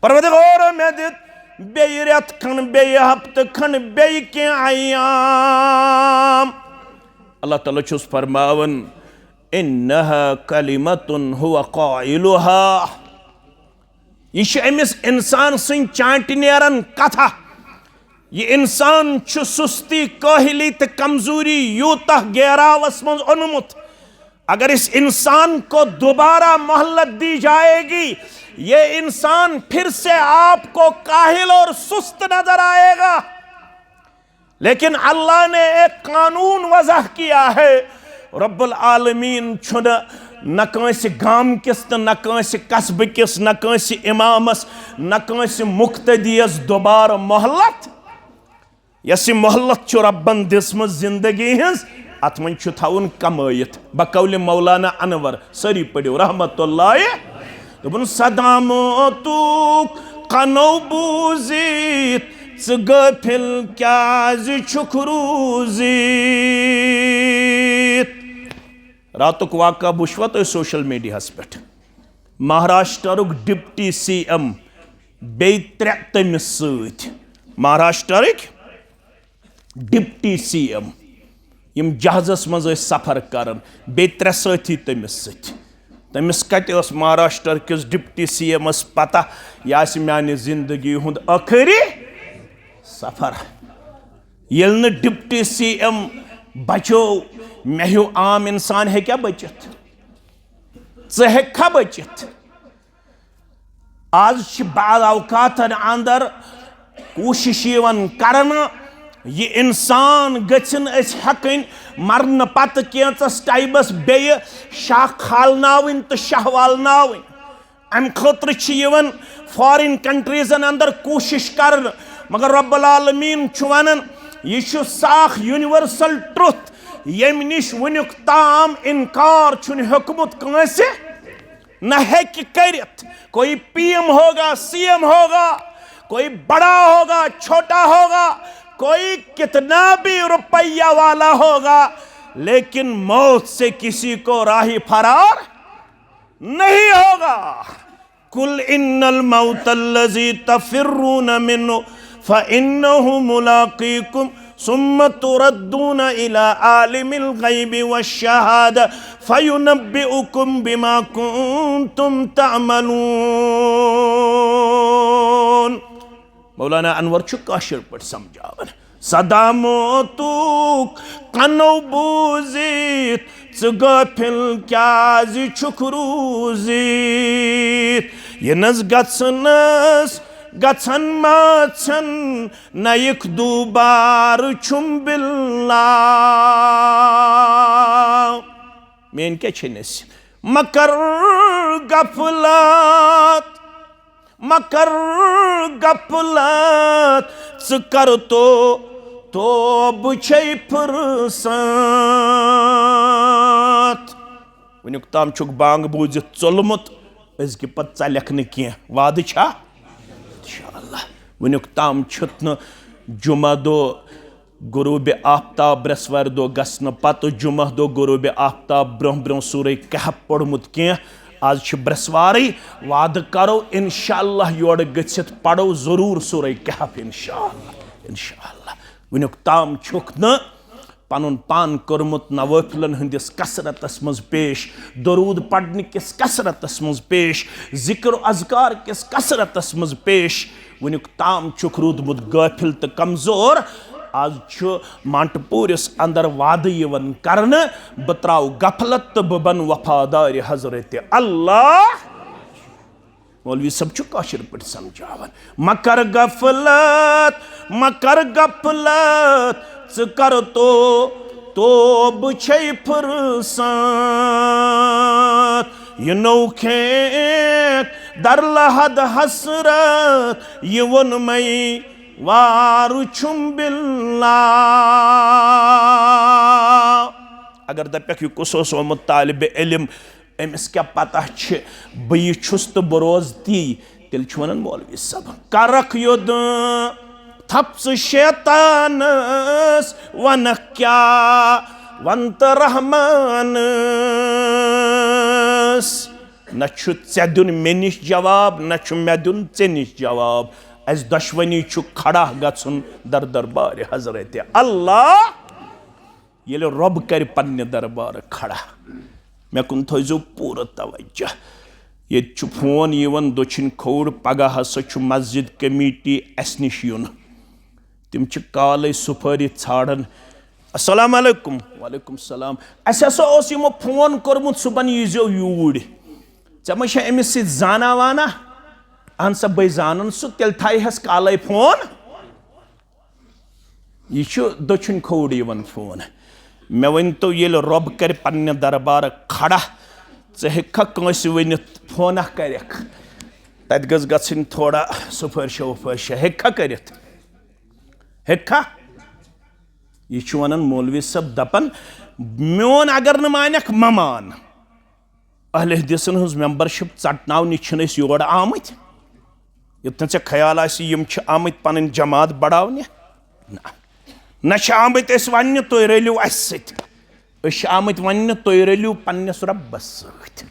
پروردگار، مےٚ دِت بیٚیہِ رٮ۪تھ کھنڈ، بیٚیہِ ہفتہٕ کھنڈ، بیٚیہِ کینٛہہ ایام۔ اللہ تعالیٰ چھُس فرماوان، انها کلمة هو قائلها۔ یہِ چھِ أمِس اِنسان سٕنٛدۍ چانٹہِ نیران کتھا۔ یہِ اِنسان چھُ سُستی، کٲہلی تہٕ کمزوری یوٗتاہ گیراوس منٛز اوٚنمُت۔ اگر اس انسان کو دوبارہ مہلت دی جائے گی، یہ انسان پھر سے آپ کو کاہل اور سست نظر آئے گا۔ لیکن اللہ نے ایک قانون وضع کیا ہے۔ رب العالمین چھُنہٕ نہ کٲنٛسہِ گام کِس تہٕ نہ کٲنٛسہِ قصبہٕ کِس، نہ کٲنٛسہِ امامس، نہ کٲنٛسہِ مقتدیس دوبارٕ مۄہلت۔ یۄس یہِ مۄہلت چھُ رۄبن دِژمٕژ زندگی ہٕنٛز، اتھ منٛز چھُ تھاوُن کمٲیِتھ۔ بقول مولانا انور، سٲری پٔرِو رحمت اللہ۔ دوٚپُن، صدا موتُک کنو بوٗزِتھ، ژٕ غٲفِل کیٛازِ چھُکھ روٗزِتھ؟ راتُک واقعہ وٕچھوا تُہۍ سوشل میڈیاہس پٮ۪ٹھ؟ مہاراشٹرُک ڈپٹی سی ایم، بیٚیہِ ترٛےٚ تٔمِس سۭتۍ۔ مہاراشٹرٕکۍ ڈپٹی سی ایم، یِم جہازس منٛز ٲسۍ سفر کران، بیٚیہِ ترٛےٚ سٲتھی تٔمِس سۭتۍ۔ تٔمِس کتہِ ٲس مہاراشٹر کِس ڈپٹی سی ایمس پتہ، یہِ آسہِ میانہِ زندگی ہُنٛد ٲخری سفر؟ ییٚلہِ نہٕ ڈپٹی سی ایم بچو، مےٚ ہیوٗ عام انسان ہیٚکیٛاہ بٔچِتھ؟ ژٕ ہیٚککھا بٔچِتھ؟ آز چھِ بعض اوقاتن اندر کوٗشِش یِوان کرنہٕ، یہِ انسان گٔژھِن أسۍ ہٮ۪کٕنۍ مرنہٕ پتہٕ کینٛژس ٹایمس بیٚیہِ شاہ کھالناوٕنۍ تہٕ شاہ والناوٕنۍ۔ امہِ خٲطرٕ چھِ یِوان فارین کنٹریزن اندر کوٗشِش کرنہٕ، مگر رب العالمین چھُ ونان، یہِ چھُ سُہ اکھ یونیورسل ٹروتھ، ییٚمہِ نِش وُنیُک تام انکار چھُنہٕ ہیوٚکمُت کٲنٛسہِ۔ نہ ہیٚکہِ کٔرِتھ۔ کوئی پی ایم ہوگا، سی ایم ہوگا، کوئی بڑا ہوگا، چھوٹا ہوگا، کوئی کتنا بھی روپیہ والا ہوگا، لیکن موت سے کسی کو راہ فرار۔ نہیں ہوگا۔ قل ان الموت الذي تفرون منه فانه ملاقيكم ثم تردون الى عالم الغيب والشهاده فينبئكم بما كنتم تعملون۔ مولانا انور چھُ کٲشِر پٲٹھۍ سمجھاوان۔ صدا موتُک کنو بوٗزِتھ ژٕ غٲفِل کیٛازِ چھُکھ روٗزِتھ؟ یِنَس گژھنَس گژھن ما ژھٮ۪ن نَیِکھ دوٗبارٕ چھُم بِلّا۔ میٲنۍ کیٛاہ چھے نصیحت؟ مہ کر غفلت، مہ کر غفلت، ژٕ کر تو توبہٕ چھے فرصت۔ وٕنیُک تام چھُکھ بانگ بوٗزِتھ ژوٚلمُت، أزکہِ پتہٕ ژَلکھ نہٕ کینٛہہ۔ وعدٕ چھا؟ انشاءاللہ۔ وٕنیُک تام چھُتھ نہٕ جمعہ دۄہ غروب آفتاب، برٛٮ۪سوارِ دۄہ گژھنہٕ پتہٕ جمعہ دۄہ غروب آفتاب برٛونٛہہ برٛونٛہہ سورہ کہف پوٚرمُت کینٛہہ۔ آز چھِ برٛٮ۪سوارٕے، وعدٕ کرو انشاءاللہ یورٕ گٔژھِتھ پرو ضروٗر سورہ کہف انشاءاللہ، انشاءاللہ۔ وٕنیُک تام چھُکھ نہٕ پنُن پان کوٚرمُت نوافلن ہٕنٛدِس کثرتس منٛز پیش، درود پرنہٕ کِس کثرتس منٛز پیش، ذکر و اذکار کِس کثرتس منٛز پیش۔ وٕنیُک تام چھُکھ روٗدمُت غٲفِل تہٕ کمزور۔ آز چھُ مانٹہٕ پوٗرِس اندر وعدٕ یِوان کرنہٕ، بہٕ تراو غفلت تہٕ بہٕ بنہٕ وفادار حضرت اللہ۔ مولوی صٲب چھُ کٲشِر پٲٹھۍ سمجھاوان۔ مہ کر غفلت، مہ کر غفلت، ژٕ کر تو توبہٕ چھے فرصت۔ یہِ نوٚو کھیت در لحد حسرت، یہِ ووٚن مے وارٕ چھُم باللہ۔ اگر دپکھ، یہِ کُس اوس آمُت طالب علم، أمِس کیٛاہ پتہ چھِ، بہٕ یہِ چھُس تہٕ بہٕ روزٕ تی، تیٚلہِ چھُ ونان مولوی صٲب، کرکھ یوٚد تھپ ژٕ شیطانس، ونکھ کیٛاہ ون تہٕ رحمانس۔ نہ چھُ ژےٚ دیُن مےٚ نِش جواب، نہ چھُ مےٚ دیُن ژےٚ نِش جواب۔ اسہِ دۄشوٕنی چھُ کھڑا گژھُن در دربارِ حضرت اللہ۔ ییٚلہِ رۄب کرِ پننہِ دربارٕ کھڑا، مےٚ کُن تھٲیزیو پوٗرٕ توجہ۔ ییٚتہِ چھُ فون یِوان دٔچھِنۍ کھووُر، پگاہ ہسا چھُ مسجد کمیٹی اسہِ نِش یُن۔ تِم چھِ کالے سُپھٲرِتھ ژھانڈان۔ السلام علیکم۔ وعلیکم السلام۔ اسہِ ہسا اوس یِمو فون کوٚرمُت، صُبحن ییٖزیو یوٗرۍ۔ ژےٚ ما چھےٚ أمِس سۭتۍ زانہ وانہ؟ اہن سا، بٔے زانان سُہ، تیٚلہِ تھایہِ ہس کالے فون۔ یہِ چھُ دٔچھُن کھووُر یِوان فون۔ مےٚ ؤنۍ تو، ییٚلہِ رۄب کرِ پننہِ دربارٕ کھڑا، ژٕ ہیٚککھا کٲنٛسہِ ؤنِتھ فونہ کرکھ؟ تتہِ گٔژھ گژھٕنۍ تھوڑا سُفٲرشہ وُفٲرشہ ہیٚککھا کٔرِتھ؟ ہیٚککھا؟ یہِ چھُ ونان مولوی صٲب، دپان، میون اگر نہٕ مانکھ، مہ مان۔ اہل حدیثن ہٕنٛز ممبرشپ ژٹناونہِ چھِنہٕ أسۍ یور آمٕتۍ۔ یوٚت نہٕ ژےٚ خیال آسہِ، یِم چھِ آمٕتۍ پنٕنۍ جماعت بڑاونہِ۔ نہ، نہ چھِ آمٕتۍ أسۍ وننہِ، تُہۍ رٔلِو اسہِ سۭتۍ۔ أسۍ چھِ آمٕتۍ وننہِ، تُہۍ رٔلِو پننِس رۄبس سۭتۍ۔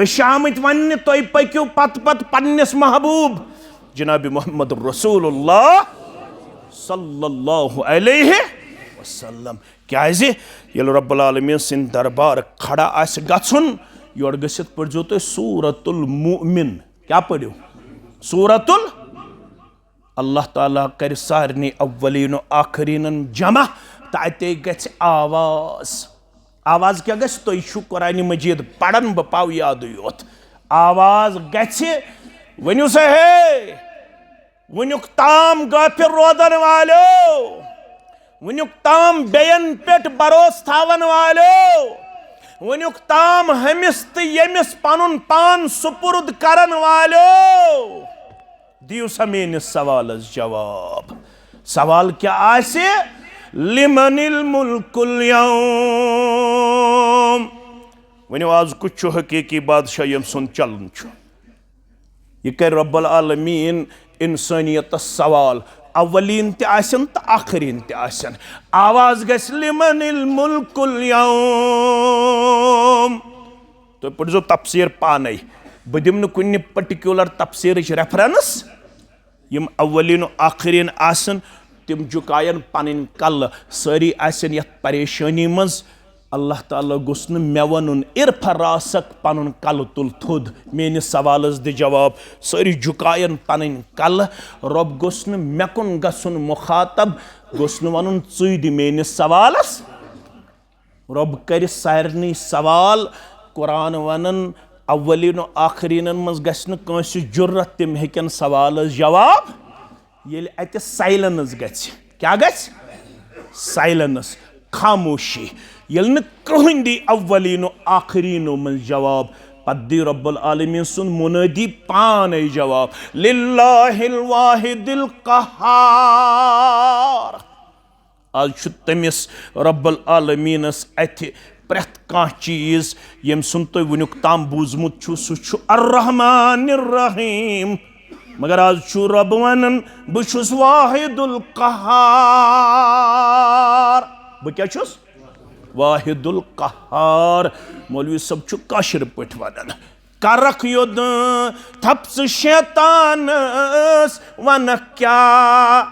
أسۍ چھِ آمٕتۍ وننہِ، تُہۍ پٔکِو پتہٕ پتہٕ پننِس محبوب جناب محمد رسول اللہ صلی اللہ علیہ وسلم۔ کیازِ؟ ییٚلہِ رب العالمین سٕنٛدِ دربار کھڑا آسہِ گژھُن، یورٕ گٔژھِتھ پٔرزیو تُہۍ سورۃ المؤمن۔ کیٛاہ پٔرِو؟ سورۃ ال-، اللہ تعالیٰ کرِ سارنٕے اولین و آخرینن جمع، تہٕ اتے گژھِ آواز۔ آواز کیٛاہ گژھِ؟ تُہۍ چھِو قرآن مجید پران، بہٕ پاو یادٕے یوت۔ آواز گژھِ، ؤنِو سا ہے۔ وٕنیُک تام غٲفِل روزن والیو، وٕنیُک تام بیٚین پٮ۪ٹھ بھروسہٕ تھاون والیو، وٕنیُک تام ہُمِس تہٕ ییٚمِس پنُن پان سپرد کرن والیو، دِیِو سا میٲنِس سوالس جواب۔ سوال کیٛاہ آسہِ؟ لمن الملک الیوم؟ ؤنِو، آز کُس چھُ حقیٖقی بادشاہ ییٚمہِ سُنٛد چلُن چھُ؟ یہِ کرِ رب العالمین انسٲنیتس سوال، اولین تہِ آسن تہٕ آخرین تہِ آسن۔ آواز گژھِ، لمن الملک الیوم؟ تُہۍ پٔرۍزیو تفسیٖر پانَے۔ بہٕ دِمہٕ نہٕ کُنہِ پٔٹِکیوٗلَر تفسیٖرٕچ ریفرنس۔ یِم اولین و آخرین آسن، تِم جُکاین پنٕنۍ کلہٕ۔ سٲری آسن یتھ پریشٲنی منٛز۔ اللہ تعالیٰ گوٚژھ نہٕ مےٚ ونُن، "ارفع راسک"، پنُن کلہٕ تُل تھوٚد، میٲنِس سوالس دِ جواب۔ سٲری جُکاین پنٕنۍ کلہٕ۔ رۄب گوٚژھ نہٕ مےٚ کُن گژھُن مخاطب، گوٚژھ نہٕ ونُن، "ژٕے دِ میٲنِس سوالس"۔ رۄب کرِ سارنٕے سوال۔ قرآن ونان، اولین و آخرینن منٛز گژھِ نہٕ کٲنٛسہِ جُرت، تِم ہیٚکن سوالس جواب۔ ییٚلہِ اتہِ سائلنس گژھِ، کیٛاہ گژھِ؟ سائلنس، خاموشی۔ ییٚلہِ نہٕ کٕہٕنۍ دی اولین و آخرینو منٛز جواب، پتہٕ دی رب العالمین سُنٛد منٲدی پانے جواب، "للہ الواحد القہار"۔ آز چھُ تٔمِس رب العالمینس اتھِ پرٛٮ۪تھ کانٛہہ چیٖز، ییٚمۍ سُنٛد تُہۍ وٕنیُک تام بوٗزمُت چھُو، سُہ چھُ الرحمن الرحیم۔ مگر آز چھُ رب ونان، "بہٕ چھُس واحد القہار"۔ بہٕ کیٛاہ چھُس؟ واحد القہار۔ مولوی صٲب چھُ کٲشِر پٲٹھۍ ونان۔ کرکھ یوٚد تھپ ژٕ شیطانس، ونکھ کیٛاہ؟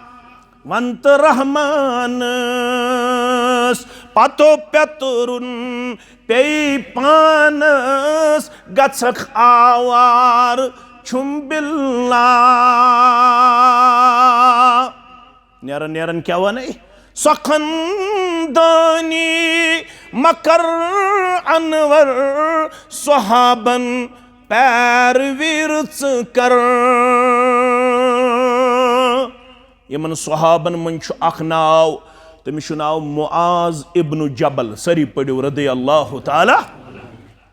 ون تہٕ رحمانس۔ پتو پیترُن پیٚیہِ پانس، گژھکھ آوار چھُم باللہ۔ نیران نیران کیٛاہ ونے؟ سخن دانی مکر انور، صحابن پیروی رٕژ کر۔ یِمن صحابن منٛز چھُ اکھ ناو، تٔمِس چھُ ناو معاذ ابن جبل۔ سٲری پٔرِو رضی اللہ تعالیٰ۔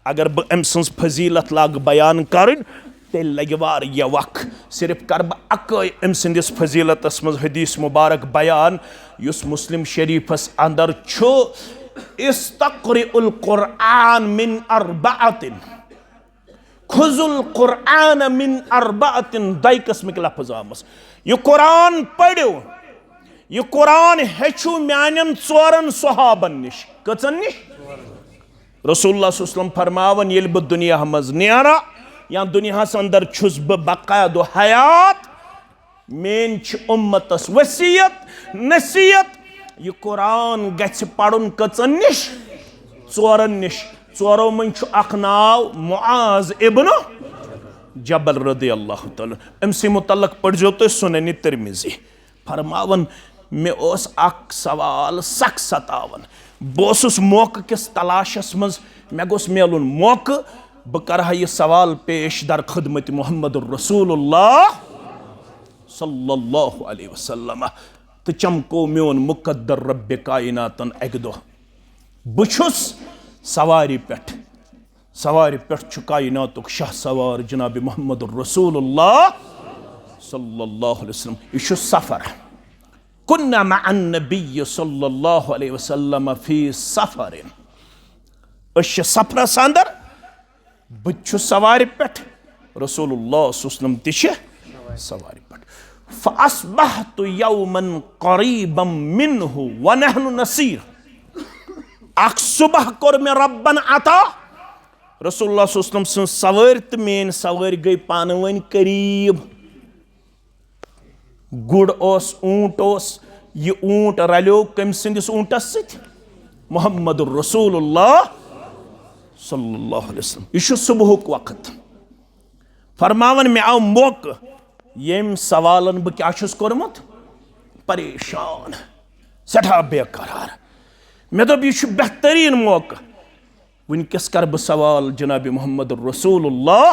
اگر بہٕ أمۍ سٕنٛز فضیلت لاگہٕ بیان کرٕنۍ، تیٚلہِ لگہِ واریاہ وق۔ صرف کرٕ بہٕ اکٲے أمۍ سٕنٛدِس فضیلتس منٛز حدیث مبارک بیان، یُس مسلم شریفس اندر چھُ، "استقرئ القرآن من اربعۃ، خذ القرآن من اربعۃ"، دۄیہِ قٕسمٕکۍ لفظ آمٕژ۔ یہِ قرآن پٔرِو، یہِ قرآن ہیٚچھِو میانٮ۪ن ژورن صحابن نِش۔ کٔژن نِش؟ رسول اللہ صلی اللہ علیہ وسلم فرماوان، ییٚلہِ بہٕ دُنیا منٛز نیرٕ یا دُنیاہس اندر چھُس بہٕ بقید و حیات، میٲنۍ چھِ اُمتس وصیت، نصیحت، یہِ قرآن گژھِ پرُن کٔژن نِش؟ ژورن نِش۔ ژورو منٛز چھُ اکھ ناو معاذ ابن جبل رضی اللہ تعالیٰ عنہ۔ أمۍ سٕے متعلق پٔرزیو تُہۍ سنن ترمذی۔ فرماوان، مےٚ اوس اکھ سوال سخ ستاوان۔ بہٕ اوسُس موقعہٕ کِس تلاشس منٛز، مےٚ گوٚژھ میلُن موقعہٕ، بہٕ کرٕ ہا یہِ سوال پیش در خدمت محمد رسول اللہ صلی اللہ علیہ وسلم۔ تہٕ چمکو میون مقدر رب کائناتن اکہِ دۄہ۔ بہٕ چھُس سوارِ پٮ۪ٹھ، سوارِ پٮ۪ٹھ چھُ کائناتُک شاہ سوار جناب محمد رسول اللہ صلی اللہ علیہ وسلم۔ یہِ چھُ سفر۔ کنا مع النبی صلی اللہ علیہ وسلم فی سفر۔ أسۍ چھِ سفرس اندر، بہٕ تہِ چھُس سوارِ پٮ۪ٹھ، رسول اللہ صلی اللہ علیہ وسلم تہِ چھِ سوارِ پٮ۪ٹھ۔ فاصبحت یوما قریبا منہ ونحن نسیر۔ اکھ صبح کوٚر مےٚ ربن عطا، رسول اللہ صلی اللہ علیہ وسلم سٕنٛز سوٲرۍ تہٕ میٲنۍ سوٲرۍ گٔے پانہٕ ؤنۍ قریب۔ گُر اوس، اوٗنٹ اوس، یہِ اوٗنٹ رلیو کٔمۍ سٕنٛدِس اوٗنٹس سۭتۍ؟ محمد رسول اللہ صلی اللہ علیہ وسلم۔ یہِ چھُ صبحُک وقت۔ فرماوان، مےٚ آو موقعہٕ، ییٚمۍ سوالن بہٕ کیٛاہ چھُس کوٚرمُت؟ پریشان، سٮ۪ٹھاہ بے قرار۔ مےٚ دوٚپ، یہِ چھُ بہتریٖن موقعہٕ۔ وٕنکیٚس کرٕ بہٕ سوال جناب محمد رسول اللہ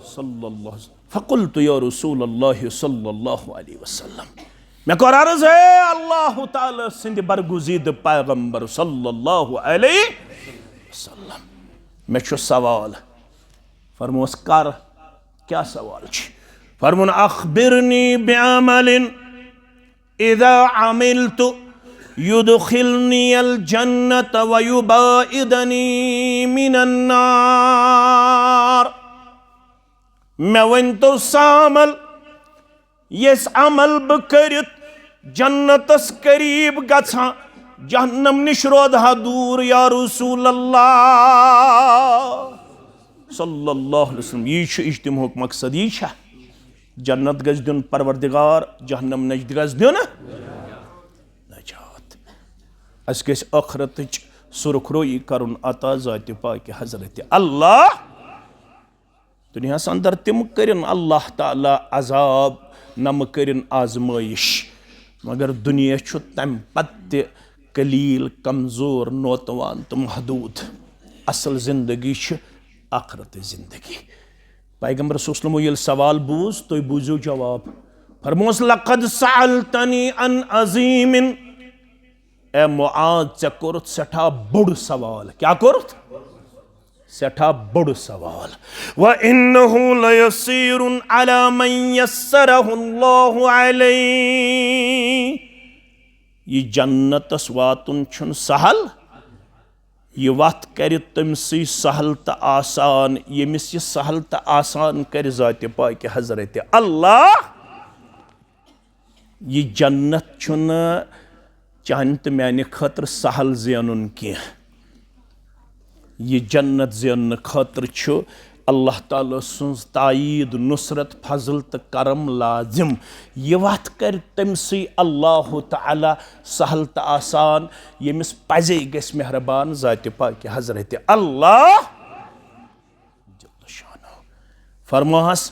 صلی اللہ علیہ وسلم۔ فقلت یا رسول اللہ صلی اللہ علیہ وسلم۔ مےٚ کوٚر عرض، اے اللہ تعالیٰ سٕنٛدِ برگزیدٕ پیغمبر صلی اللہ علیہ وسلم، مےٚ چھُ سوال۔ فرموس، کر، کیٛاہ سوال چھُ؟ فرمون، اخبرنی بعمل اذا عملت یدخلنی الجنت ویباعدنی من النار۔ مےٚ ؤنۍ تو سا عمل، یس عمل بہٕ کٔرِتھ جنتس قریب گژھاں، جہنم نِش روزہا دوٗر، یا رسول اللہ۔ صلی اللہ علیہ وسلم۔ یی چھُ اجتماعُک مقصد، یی چھا؟ جنت گژھِ دیُن پروردگار، جہنم نجد گژھِ دیُن نجات۔ اَسہِ گژھِ ٲخرتٕچ سُرخ رویی کرُن عطا ذاتِ پاکِ حضرت اللہ۔ دُنیاہَس اندر تِم کٔرِن اللہ تعالیٰ عذاب، نہ مہٕ کٔرِن آزمٲیِش، مگر دُنیا چھُ تَمہِ پتہٕ تہِ قلیل، کمزور، نوتوان تہٕ محدوٗد۔ اصل زندگی چھِ آخرتٕچ زندگی۔ پیغمبر صلی اللہ علیہ وسلمو ییٚلہِ سوال بوٗز، تُہۍ بوٗزِو جواب۔ فرموس، "لقد سألتنی عن عظیم"۔ اے معاذ، ژےٚ کوٚرُتھ سٮ۪ٹھاہ بوٚڑ سوال۔ کیٛاہ کوٚرُتھ؟ سٮ۪ٹھاہ بوٚڑ سوال۔ "وَإِنَّهُ لَيَسِيرٌ عَلَى مَن يَسَّرَهُ اللَّهُ عَلَيْهِ"۔ یہِ جنتس واتُن چھُنہٕ سہل، یہِ وتھ کرِ تٔمۍ سٕے سہل تہٕ آسان، ییٚمِس یہِ سہل تہٕ آسان کرِ ذاتِ پاکِ حضرت اللہ۔ یہِ جنت چھُنہٕ چانہِ تہٕ میانہِ خٲطرٕ سہل زینُن کینٛہہ۔ یہِ جنت زیننہٕ خٲطرٕ چھُ اللہ تعالیٰ سٕنٛز تایید، نصرت، فضل تہٕ کرم لازم۔ یہِ وتھ کرِ تٔمۍ سٕے اللہ تعالیٰ سہل تہٕ آسان، ییٚمِس پزے گژھِ مہربان ذاتِ پاکِ حضرت اللہ۔ جل شانہ۔ فرماہس،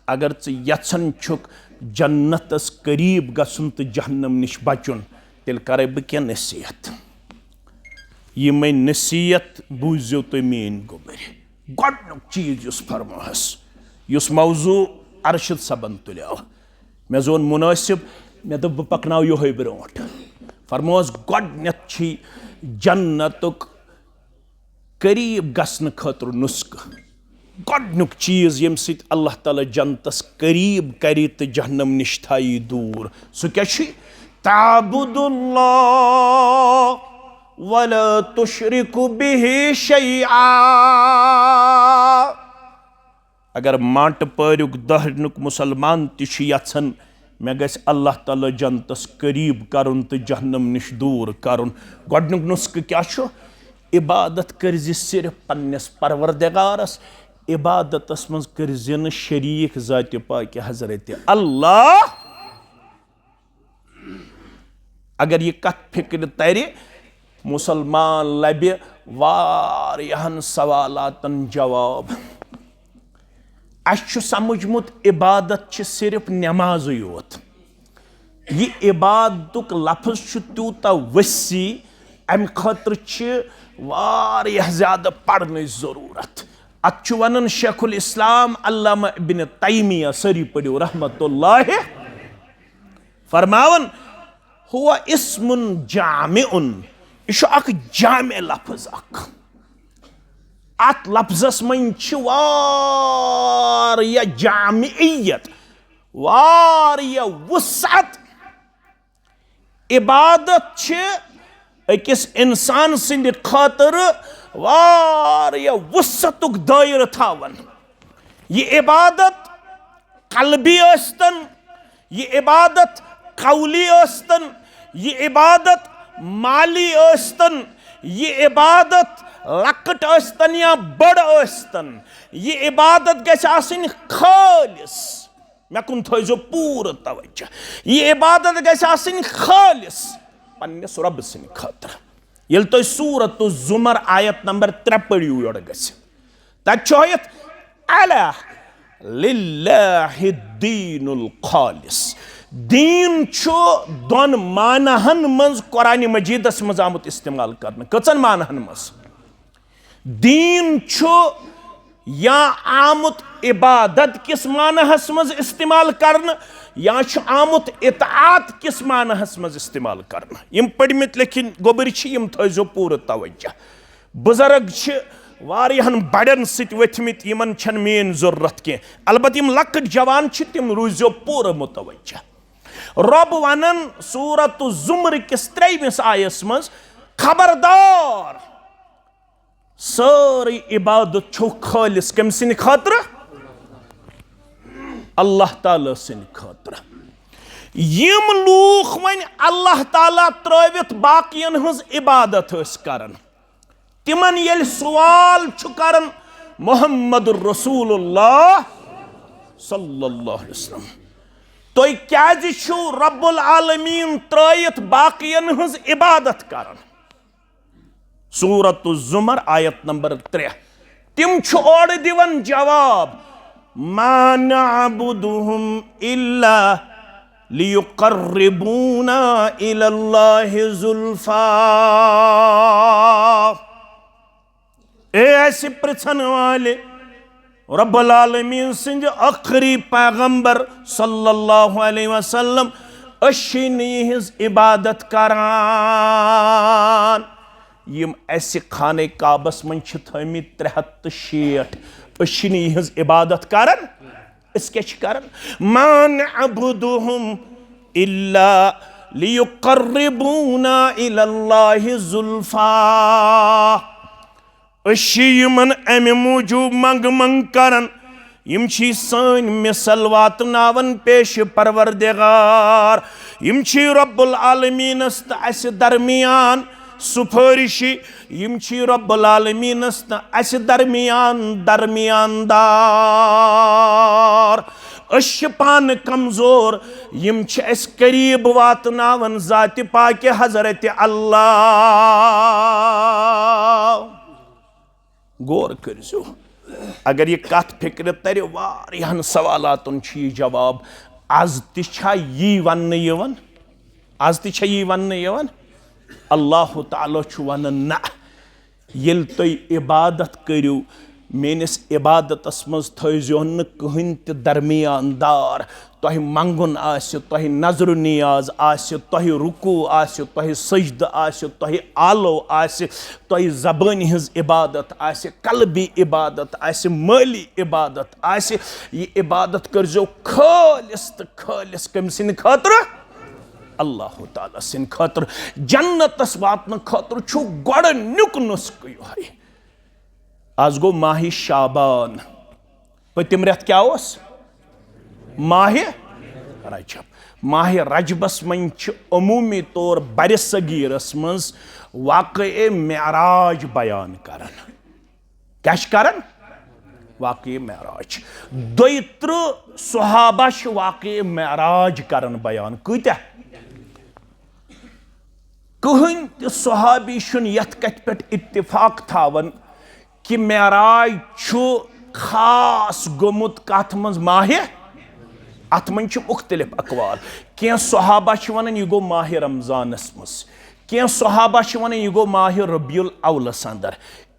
اگر ژٕ یژھان چھُکھ جنتس قریب گژھُن تہٕ جہنم نِش بچُن، تیٚلہِ کرے بہٕ کینٛہہ نصیحت۔ یِمے نصیحت بوٗزِو تُہۍ میٲنۍ گوٚبرۍ۔ گۄڈٕنیُک چیٖز یُس فرماہس، یُس موضوع ارشد صٲبن تُلیو، مےٚ زون منٲسِب، مےٚ دوٚپ بہٕ پکناو یِہوے برونٛٹھ۔ فرموس، گۄڈٕنیتھ چھُے جنتُک قریب گژھنہٕ خٲطرٕ نسخہٕ۔ گۄڈٕنیُک چیٖز ییٚمہِ سۭتۍ اللہ تعالیٰ جنتس قریب کرِ تہٕ جہنم نِش تھایی دوٗر، سُہ کیٛاہ چھُ؟ "تعبد اللہ ولا تشرک بہ شیئا"۔ اگر مانٹہٕ پٲریُک دٔہنُک مسلمان تہِ چھُ یژھان مےٚ گژھِ اللہ تعالیٰ جنتس قریب کرُن تہٕ جہنم نِش دوٗر کرُن، گۄڈٕنیُک نسخہٕ کیٛاہ چھُ؟ عبادت کٔرزِ صرف پننِس پروردگارس، عبادتس منٛز کٔرزِ نہٕ شریٖک ذاتِ پاکِ حضرت اللہ۔ اگر یہِ کتھ فکرِ ترِ، مسلمان لبہِ واریاہن سوالاتن جواب۔ اسہِ چھُ سمجھمُت عبادت چھِ صرف نمازٕے یوت۔ یہِ عبادتُک لفظ چھُ تیوٗتاہ وسیع، امہِ خٲطرٕ چھِ واریاہ زیادٕ پرنٕچ ضروٗرت۔ اتھ چھُ ونان شیخ الاسلام علامہ ابن تیمیہ، سٲری پٔرِو رحمت اللہ، فرماوان، "هو اسم جامع"، یہِ چھُ اکھ جامع لفظ اکھ۔ اتھ لفظس منٛز چھِ واریاہ جامعیت، واریاہ وسعت۔ عبادت چھِ أکِس انسان سٕنٛدِ خٲطرٕ واریاہ وسعتُک دٲیرٕ تھاوان۔ یہِ عبادت قلبی ٲسۍتن، یہِ عبادت قولی ٲسۍتن، یہِ عبادت مالی ٲسۍتن، یہِ عبادت لۄکٕٹ ٲسۍتن یا بٔڑ ٲسۍتن، یہِ عبادت گژھِ آسٕنۍ خٲلص۔ مےٚ کُن تھٲیزیو پوٗرٕ توجہ۔ یہِ عبادت گژھِ آسٕنۍ خٲلص پننِس رۄبہٕ سٕنٛدِ خٲطرٕ۔ ییٚلہِ تُہۍ سورت الزمر آیت نمبر ترٛےٚ پٔرِو، یورٕ گژھِ۔ تتہِ چھُ ہٲیِتھ، "الا للہ الدین الخالص"۔ دیٖن چھُ دۄن معناہن منٛز قرآن مجیدس منٛز آمُت استعمال کرنہٕ۔ کٔژن معناہن منٛز؟ دیٖن چھُ یا آمُت عبادت کِس معناہس منٛز استعمال کرنہٕ، یا چھُ آمُت اطاعت کِس معناہس منٛز استعمال کرنہٕ۔ یِم پٔرمٕتۍ لیکھِنۍ گوٚبٕرۍ چھِ، یِم تھٲیزیو پوٗرٕ توجہ۔ بُزرگ چھِ واریاہن بڑٮ۪ن سۭتۍ ؤتھمٕتۍ، یِمن چھنہٕ میٲنۍ ضروٗرت کینٛہہ، البتہٕ یِم لۄکٕٹۍ جوان چھِ، تِم روٗززیو پوٗرٕ متوجہ۔ رۄب ونان سورت الزمر کِس ترٛیٚیمِس آیس منٛز، خبردار، سٲرٕے عبادت چھو خٲلص کٔمۍ سٕنٛدِ خٲطرٕ؟ اللہ تعالیٰ سٕنٛدِ خٲطرٕ۔ یِم لوٗکھ وۄنۍ اللہ تعالیٰ ترٲوِتھ باقین ہٕنٛز عبادت ٲسۍ کران، تِمن ییٚلہِ سوال چھُ کران، محمد رسول اللہ صلی اللہ علیہ وسلم۔ تُہۍ کیازِ چھِو رب العالمین ترٲیِتھ باقین ہٕنٛز عبادت کران؟ سورۃ الزمر، آیت نمبر ترٛےٚ۔ تِم چھِ اورٕ دِوان جواب، "ما نعبدهم الا لیقربونا الی اللہ زلفی۔" اے اسہِ پرژھن والہِ، رب العالمین سٕنٛدِ ٲخری پیغمبر صلی اللہ علیہ وسلم، أسۍ چھِ نہٕ یِہٕنٛز عبادت کران۔ یِم اسہِ خانہ کعبس منٛز چھِ تھٲومٕتۍ ترٛےٚ ہتھ تہٕ شیٹھ، أسۍ چھِ نہٕ یِہٕنٛز عبادت کران۔ أسۍ کیٛاہ چھِ کران؟ "ما نعبدهم الا لیقربونا الی اللہ زلفی۔" أسۍ چھِ یِمن امہِ موٗجوٗب منٛگہٕ منٛگ کران، یِم چھِ سٲنۍ مثل واتناوان پیش پروردگار، یِم چھِ رب العالمینس تہٕ اسہِ درمیان سفٲرشی، یِم چھِ رب العالمینس تہٕ اسہِ درمیان درمیان دار۔ أسۍ چھِ پانہٕ کمزور، یِم چھِ اسہِ قریب واتناوان ذاتِ پاکِ حضرت اللہ۔ غور کٔرزیو، اگر یہِ کتھ فکرِ ترِ، واریاہن سوالاتن چھُ یہِ جواب۔ از تہِ چھا یی وننہٕ یِوان؟ از تہِ چھا یی وننہٕ یِوان؟ اللہ تعالیٰ چھُ ونان، نہ، ییٚلہِ تُہۍ عبادت کٔرِو، میٲنِس عبادتس منٛز تھٲیزیو نہٕ کٕہٕنۍ تہِ درمیان دار۔ تۄہہِ منٛگُن آسہِ، تۄہہِ نظر و نیاز آسہِ، تۄہہِ رکوع آسہِ، تۄہہِ سجدٕ آسہِ، تۄہہِ آلو آسہِ، تۄہہِ زبٲنہِ ہٕنٛز عبادت آسہِ، قلبی عبادت آسہِ، مٲلی عبادت آسہِ، یہِ عبادت کٔرزیو خٲلص تہٕ خٲلص کٔمۍ سٕنٛدِ خٲطرٕ؟ اللہ تعالیٰ سٕنٛدِ خٲطرٕ۔ جنتس واتنہٕ خٲطرٕ چھُ گۄڈٕنیُک نسخہٕ یِہوٚے۔ از گوٚو ماہِ شعبان۔ پٔتِم رٮ۪تھ کیٛاہ اوس؟ ماہِ رجب۔ ماہِ رجبس منٛز چھِ عموٗمی طور برِ صغیٖرس منٛز واقعہ معراج بیان کران۔ کیٛاہ چھِ کران؟ واقعہ معراج۔ دۄیہِ ترٕٛہ صحابہ چھِ واقعہ معراج کران بیان۔ کۭتیاہ؟ کٕہٕنۍ تہِ صحابی چھُنہٕ یتھ کتھِ پٮ۪ٹھ اتفاق تھاوان کہِ معراج چھُ خاص گوٚمُت کتھ منٛز؟ ماہِ، اتھ منٛز چھِ مختلف اقوال۔ کینٛہہ صحابہ چھِ ونان یہِ گوٚو ماہِ رمضانس منٛز، کینٛہہ صحابہ چھِ ونان یہِ گوٚو ماہِ ربیع الاولس اندر،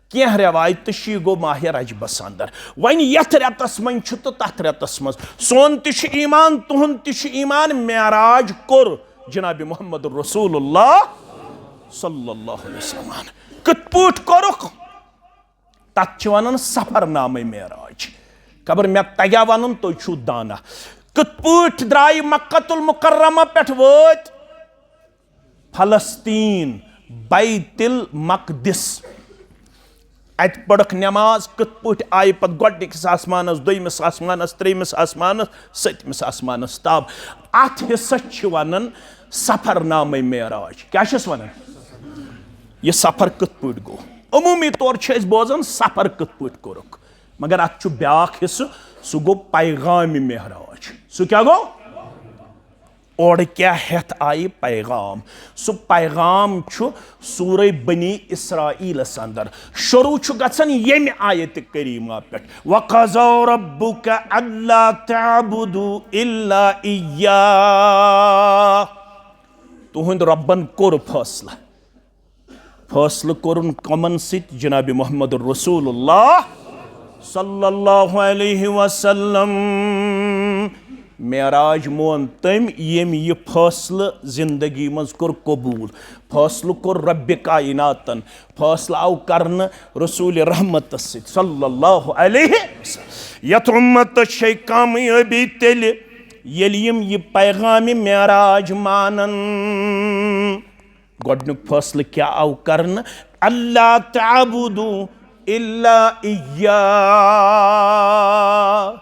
کینٛہہ رٮ۪وایتہٕ چھِ یہِ گوٚو ماہِ رجبس اندر۔ وۄنۍ یتھ رٮ۪تس منٛز چھُ تہٕ تتھ رٮ۪تس منٛز۔ سون تہِ چھُ ایمان، تُہُنٛد تہِ چھُ ایمان، معراج کوٚر جناب محمد رسول اللہ صلی اللہ علیہ وسلم۔ کِتھ پٲٹھۍ کوٚرُکھ؟ تتھ چھِ ونان سفر نامے معراج۔ خبر مےٚ تگیا ونُن، تُہۍ چھِو دانا۔ کِتھ پٲٹھۍ درٛایہِ مکہ المکرمہ پٮ۪ٹھ وٲتۍ فلسطین، بیت المقدس۔ اتہِ پٔرٕکھ نماز، کِتھ پٲٹھۍ آیہِ پتہٕ گۄڈٕنِکِس آسمانس، دوٚیمِس آسمانس، ترٛیٚیمِس آسمانس، سٔتمِس آسمانس تام۔ اتھ حصس چھِ ونان سفر نامے معراج۔ کیٛاہ چھِس ونان؟ یہِ سفر کِتھ پٲٹھۍ گوٚو؟ عموٗمی طور چھِ أسۍ بوزان سفر کِتھ پٲٹھۍ کوٚرُکھ، مگر اتھ چھُ بیٛاکھ حصہٕ، سُہ گوٚو پیغامِ معراج۔ سُہ کیٛاہ گوٚو؟ اورٕ کیٛاہ ہٮ۪تھ آیہِ پیغام؟ سُہ پیغام چھُ سورہ بنی اسرائیلس اندر۔ شروع چھُ گژھان ییٚمہِ آیتِ کریمہ پٮ۪ٹھ، "وَقَضَى رَبُّكَ أَلَّا تَعْبُدُوا إِلَّا إِيَّاهُ۔" تُہُنٛد رۄبن کوٚر فٲصلہٕ۔ فٲصلہٕ کوٚرُن کمن سۭتۍ؟ جناب محمد رسول اللہ صلی اللہ علیہ وسلم۔ معراج مون تٔمۍ، ییٚمۍ یہِ فٲصلہٕ زندگی منٛز کوٚر قبول۔ فٲصلہٕ کوٚر رب کائناتن، فٲصلہٕ آو کرنہٕ رسول رحمتس سۭتۍ صلی اللہ علیہ وسلم۔ یتھ امتس چھے کامیٲبی تیٚلہِ، ییٚلہِ یِم یہِ پیغامِ معراج مانن۔ گۄڈنیُک فٲصلہٕ کیٛاہ آو کرنہٕ؟ "اللہ تعبدوا الا ایاہ۔"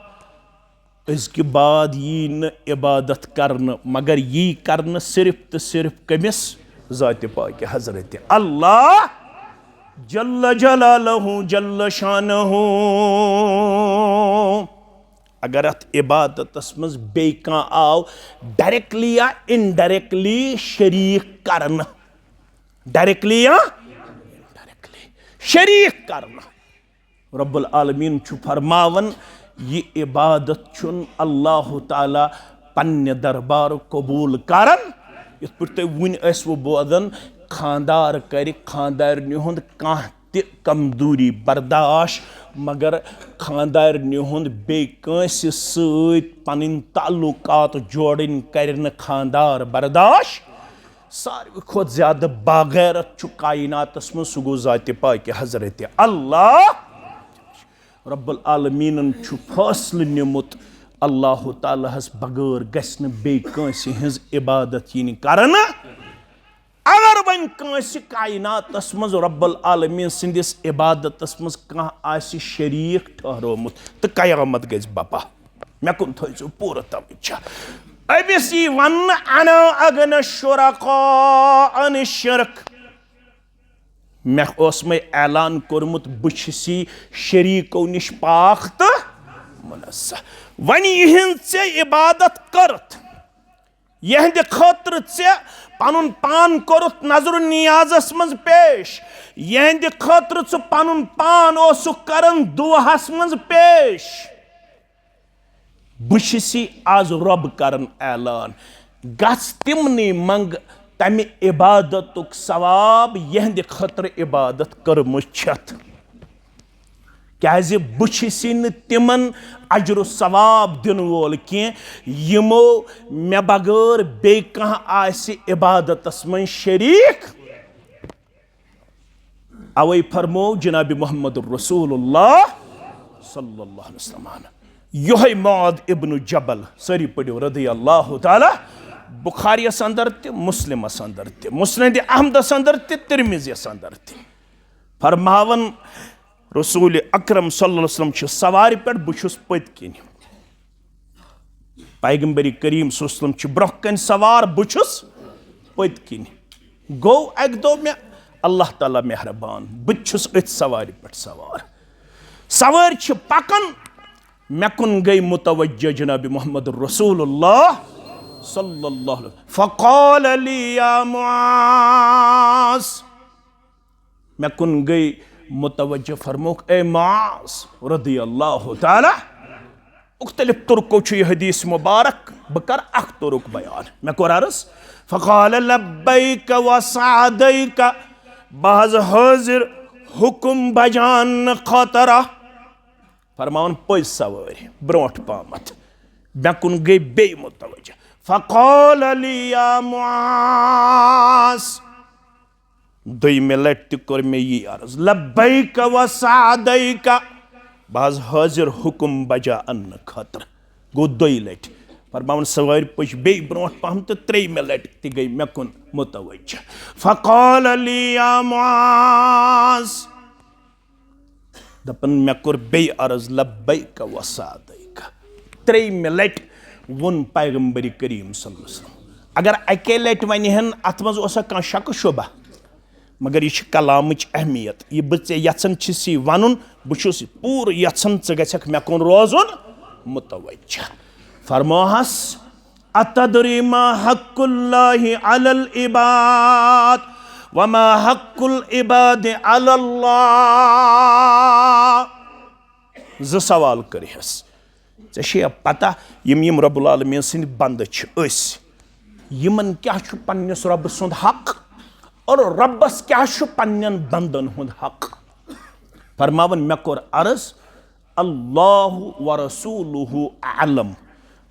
أزکہِ بعد یی نہٕ عبادت کرنہٕ، مگر یی کرنہٕ صرف تہٕ صرف کٔمِس؟ ذاتِ پاکہِ حضرت اللہ۔ جل جلالہ، جل شانہ۔ اگر اتھ عبادتس منٛز بیٚیہِ کانٛہہ آو ڈائریکٹلی یا انڈائریکٹلی شریک کرنہٕ، ڈائریکٹلی یا انڈائریکٹلی شریک کرنہٕ، رب العالمین چھُ فرماوان، یہِ عبادت چھُنہٕ اللہ تعالیٰ پننہِ دربارُک قبول کران۔ یِتھ پٲٹھۍ تُہۍ وُنہِ ٲسوٕ بوزان، خاندار کرِ خاندارنہِ ہُنٛد کانٛہہ تہِ کمزوری برداشت، مگر خاندارنہِ ہُنٛد بیٚیہِ کٲنٛسہِ سۭتۍ پنٕنۍ تعلقات جوڑٕنۍ کرِ نہٕ خاندار برداشت۔ ساروی کھۄتہٕ زیادٕ باغیرت چھُ کائناتس منٛز، سُہ گوٚو ذاتِ پاکِ حضرت اللہ۔ رب العالمینن چھُ فٲصلہٕ نیومُت، اللہ تعالیٰ ہس بغٲر گژھِ نہٕ بیٚیہِ کٲنٛسہِ ہٕنٛز عبادت یِنۍ کرنہٕ۔ اگر وۄنۍ کٲنٛسہِ کائناتس منٛز رب العالمین سٕنٛدِس عبادتس منٛز کانٛہہ آسہِ شریک ٹھہرومُت، تہٕ قیامت گژھِ بپا۔ مےٚ کُن تھٲیزیو پوٗرٕ توجہ۔ أمِس یی وننہٕ، انا اغنی الشرکاء عن الشرک۔ مےٚ اوس مےٚ اعلان کوٚرمُت، بہٕ چھُس یہِ شریٖکو نِش پاک تہٕ منزہ۔ وۄنۍ یِہٕنٛز ژےٚ عبادت کٔرٕتھ، یِہٕنٛدِ خٲطرٕ ژےٚ پنُن پان کوٚرُتھ نظر و نیازس منٛز پیش، یِہٕنٛدِ خٲطرٕ ژٕ پنُن پان اوسُکھ کران دُعاہس منٛز پیش، بہٕ چھُسی آز رۄب کران اعلان، گژھ تِمنٕے منٛگ تمہِ عبادتُک ثواب، یِہنٛدِ خٲطرٕ عبادت کٔرمٕژ چھتھ۔ کیازِ بہٕ چھُسی نہٕ تِمن اجر و ثواب دِنہٕ وول کینٛہہ، یِمو مےٚ بغٲر بیٚیہِ کانٛہہ آسہِ عبادتس منٛز شریٖک۔ اوے فرمو جناب محمد رسول اللہ صلی اللہ علیہ وسلم، یہے معاذ ابن جبل، سٲری پٔرِو رضی اللہ تعالیٰ، بخاریس اندر تہِ، مسلمس اندر تہِ، مسند احمدس اندر تہِ، ترمذیس اندر تہِ، فرماون، رسول اکرم صلی اللہ علیہ وسلم چھُ سوارِ پٮ۪ٹھ، بہٕ چھُس پٔتۍ کِنۍ۔ پیغمبر کریم صلی اللہ علیہ وسلم چھُ برونٛہہ کنہِ سوار، بہٕ چھُس پٔتۍ کِنۍ۔ گوٚو اکہِ دۄہ مےٚ اللہ تعالیٰ مہربان، بہٕ تہِ چھُس أتھۍ سوارِ پٮ۪ٹھ سوار۔ سوٲرۍ چھِ پکان، مےٚ کُن گٔے متوجہ جناب محمد رسول اللہ صلی اللہ علیہ وسلم۔ فقال لی یا معاذ، مےٚ کُن گٔے متوجہ، فرمووُکھ، اے معاذ رضی اللہ تعالیٰ۔ مختلف طرقو چھُ یہِ حدیث مبارک، بہٕ کرٕ اکھ طرق بیان۔ مےٚ کوٚر عرض، فقال لبیک و سعدیک، بہٕ حظ حٲضِر حُکُم بجاونہٕ خٲطرٕ۔ فرماوان پٔزۍ سوٲرۍ برونٛٹھ پہمتھ۔ مےٚ کُن گٔے بیٚیہِ متوجہ۔ فقال لی یا معاذ، دوٚیمہِ لٹہِ تہِ کوٚر مےٚ یی عرض، لبیک و سعدیک، بہٕ حظ حٲضِر حُکُم بجا اننہٕ خٲطرٕ۔ گوٚو دۄیہِ لٹہِ۔ فرماوان سوٲرۍ پٔچھ بیٚیہِ برونٛٹھ پہم تہٕ ترٛیٚیمہِ لٹہِ تہِ گٔے مےٚ کُن متوجہ۔ فقال لی یا معاذ، دپان، مےٚ کوٚر بیٚیہِ عرض، لبیک و سعدیک۔ ترٛیٚیمہِ لٹہِ ووٚن پیغمبر کریم صلی اللہ علیہ وسلم۔ اگر اکے لٹہِ ونہِ ہن، اتھ منٛز اوسا کانٛہہ شک و شبہ؟ مگر یہِ چھِ کلامٕچ اہمیت۔ یہِ بہٕ ژےٚ یژھان چھُس یہِ ونُن، بہٕ چھُس یہِ پوٗرٕ یژھان ژٕ گژھکھ مےٚ کُن روزُن متوجہ۔ فرموہس، اتدری ما حق اللہ علی العباد وما حق العباد علی اللہ؟ زٕ سوال کٔرِہس۔ ژےٚ چھےٚ پتہ، یِم یِم رب العالمین سٕنٛدۍ بندٕ چھِ أسۍ، یِمن کیٛاہ چھُ پننِس رۄبہٕ سُنٛد حق اور رۄبس کیٛاہ چھُ پننٮ۪ن بندن ہُنٛد حق؟ فرماوان، مےٚ کوٚر عرض، اللہ و رسولہ اعلم،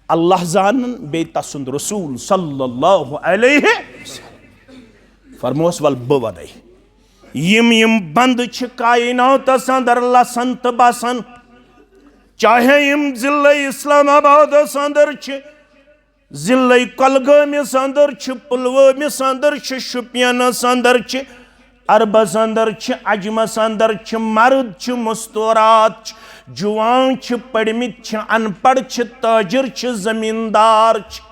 اللہ زانن بیٚیہِ تسُنٛد رسول صلی اللہ علیہ وسلم۔ فرموس، ول بہٕ ونے، یِم یِم بندٕ چھِ کائناتس اندر لسن تہٕ بسن، چاہے یِم ضلع اسلام آبادس اندر چھِ، ضلع کۄلگٲمِس اندر چھِ، پلوٲمِس اندر چھِ، شُپینس اندر چھِ، عربس اندر چھِ، عجمس اندر چھِ، مرد چھِ، مستورات چھِ، جوان چھِ، پٔرمٕتۍ چھِ، ان پڑھ چھِ، تاجر چھِ، زمیندار چھِ۔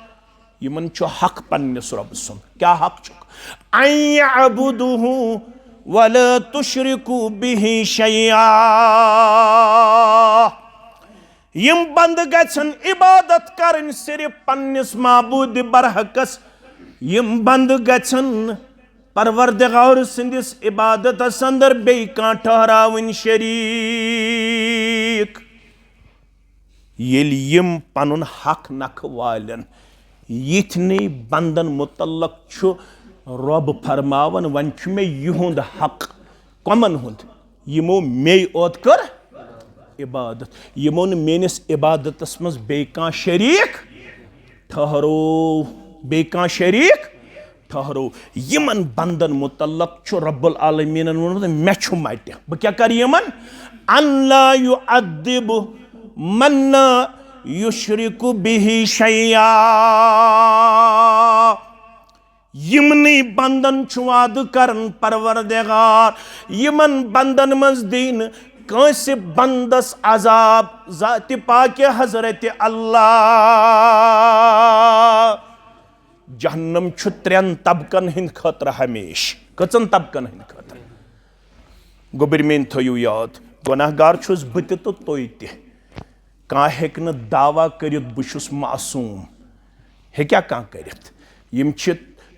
یِمن چھُ حق پننِس رۄبہٕ سُنٛد۔ کیٛاہ حق چھُکھ؟ ان یعبدوہ، ولا تشرکوا به شیئا۔ یم بندٕ گژھن عبادت کرٕنۍ صرف پننِس معبود برحقس۔ یم بندٕ گژھن پروردگار سٕنٛدِس عبادتس اندر بیٚیہِ کانٛہہ ٹھہراوٕنۍ شریٖک۔ ییٚلہِ یم پنُن حق نکھٕ والن، یِتھنٕے بندن متعلق چھُ رۄب فرماوان، وۄنۍ چھُ مےٚ یِہُنٛد حق۔ کمن ہُنٛد؟ یِمو مے یوت کٔر عبادت، یِمو نہٕ میٲنِس عبادتس منٛز بیٚیہِ کانٛہہ شریٖک ٹھہرو، بیٚیہِ کانٛہہ شریٖک ٹھہرو۔ یِمن بندن متعلق چھُ رب العالمیٖنن ووٚنمُت، مےٚ چھُ مٹہِ۔ بہٕ کیٛاہ کرٕ یِمن؟ ان لا یعذب من لا یشرک به شیئا۔ یِمنٕے بندن چھُ وعدٕ کران پروردگار، یِمن بندن منٛز دِیہِ نہٕ کٲنٛسہِ بندس عذاب، ذاتِ پاکہِ حضرت اللہ۔ جہنم چھُ ترٛٮ۪ن طبقن ہٕنٛدِ خٲطرٕ ہمیشہِ۔ کٔژن طبقن ہٕنٛدِ خٲطرٕ؟ گوٚبرۍ میٲنۍ، تھٲیِو یاد، گۄناہ گار چھُس بہٕ تہِ تہٕ تُہۍ تہِ۔ کانٛہہ ہیٚکہِ نہٕ دعویٰ کٔرِتھ، بہٕ چھُس معصوم۔ ہیٚکیٛاہ کانٛہہ کٔرِتھ؟ یِم چھِ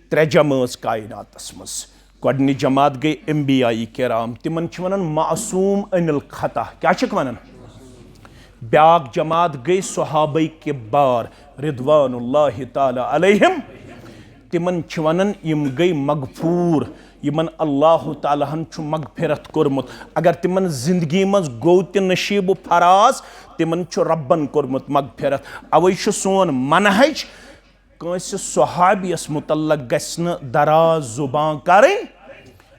ترٛےٚ جمٲژ کائناتس منٛز۔ گۄڈٕنِچ جماعت گٔے انبیاء کرام، تِمن چھِ ونان معصوم عن الخطا۔ کیٛاہ چھِکھ ونان؟ بیٛاکھ جماعت گٔے صحابہ کبار رضوان اللہ تعالیٰ علیہم۔ تِمن چھِ ونان یِم گٔے مغفور، یِمن اللہ تعالیٰ ہن چھُ مغفرت کوٚرمُت۔ اگر تِمن زندگی منٛز گوٚو تہِ نصیب و فراز، تِمن چھُ ربن کوٚرمُت مغفرت۔ اوے چھُ سون منہج، کٲنٛسہِ صحابیس متعلق گژھِ نہٕ دراز زبان کرٕنۍ۔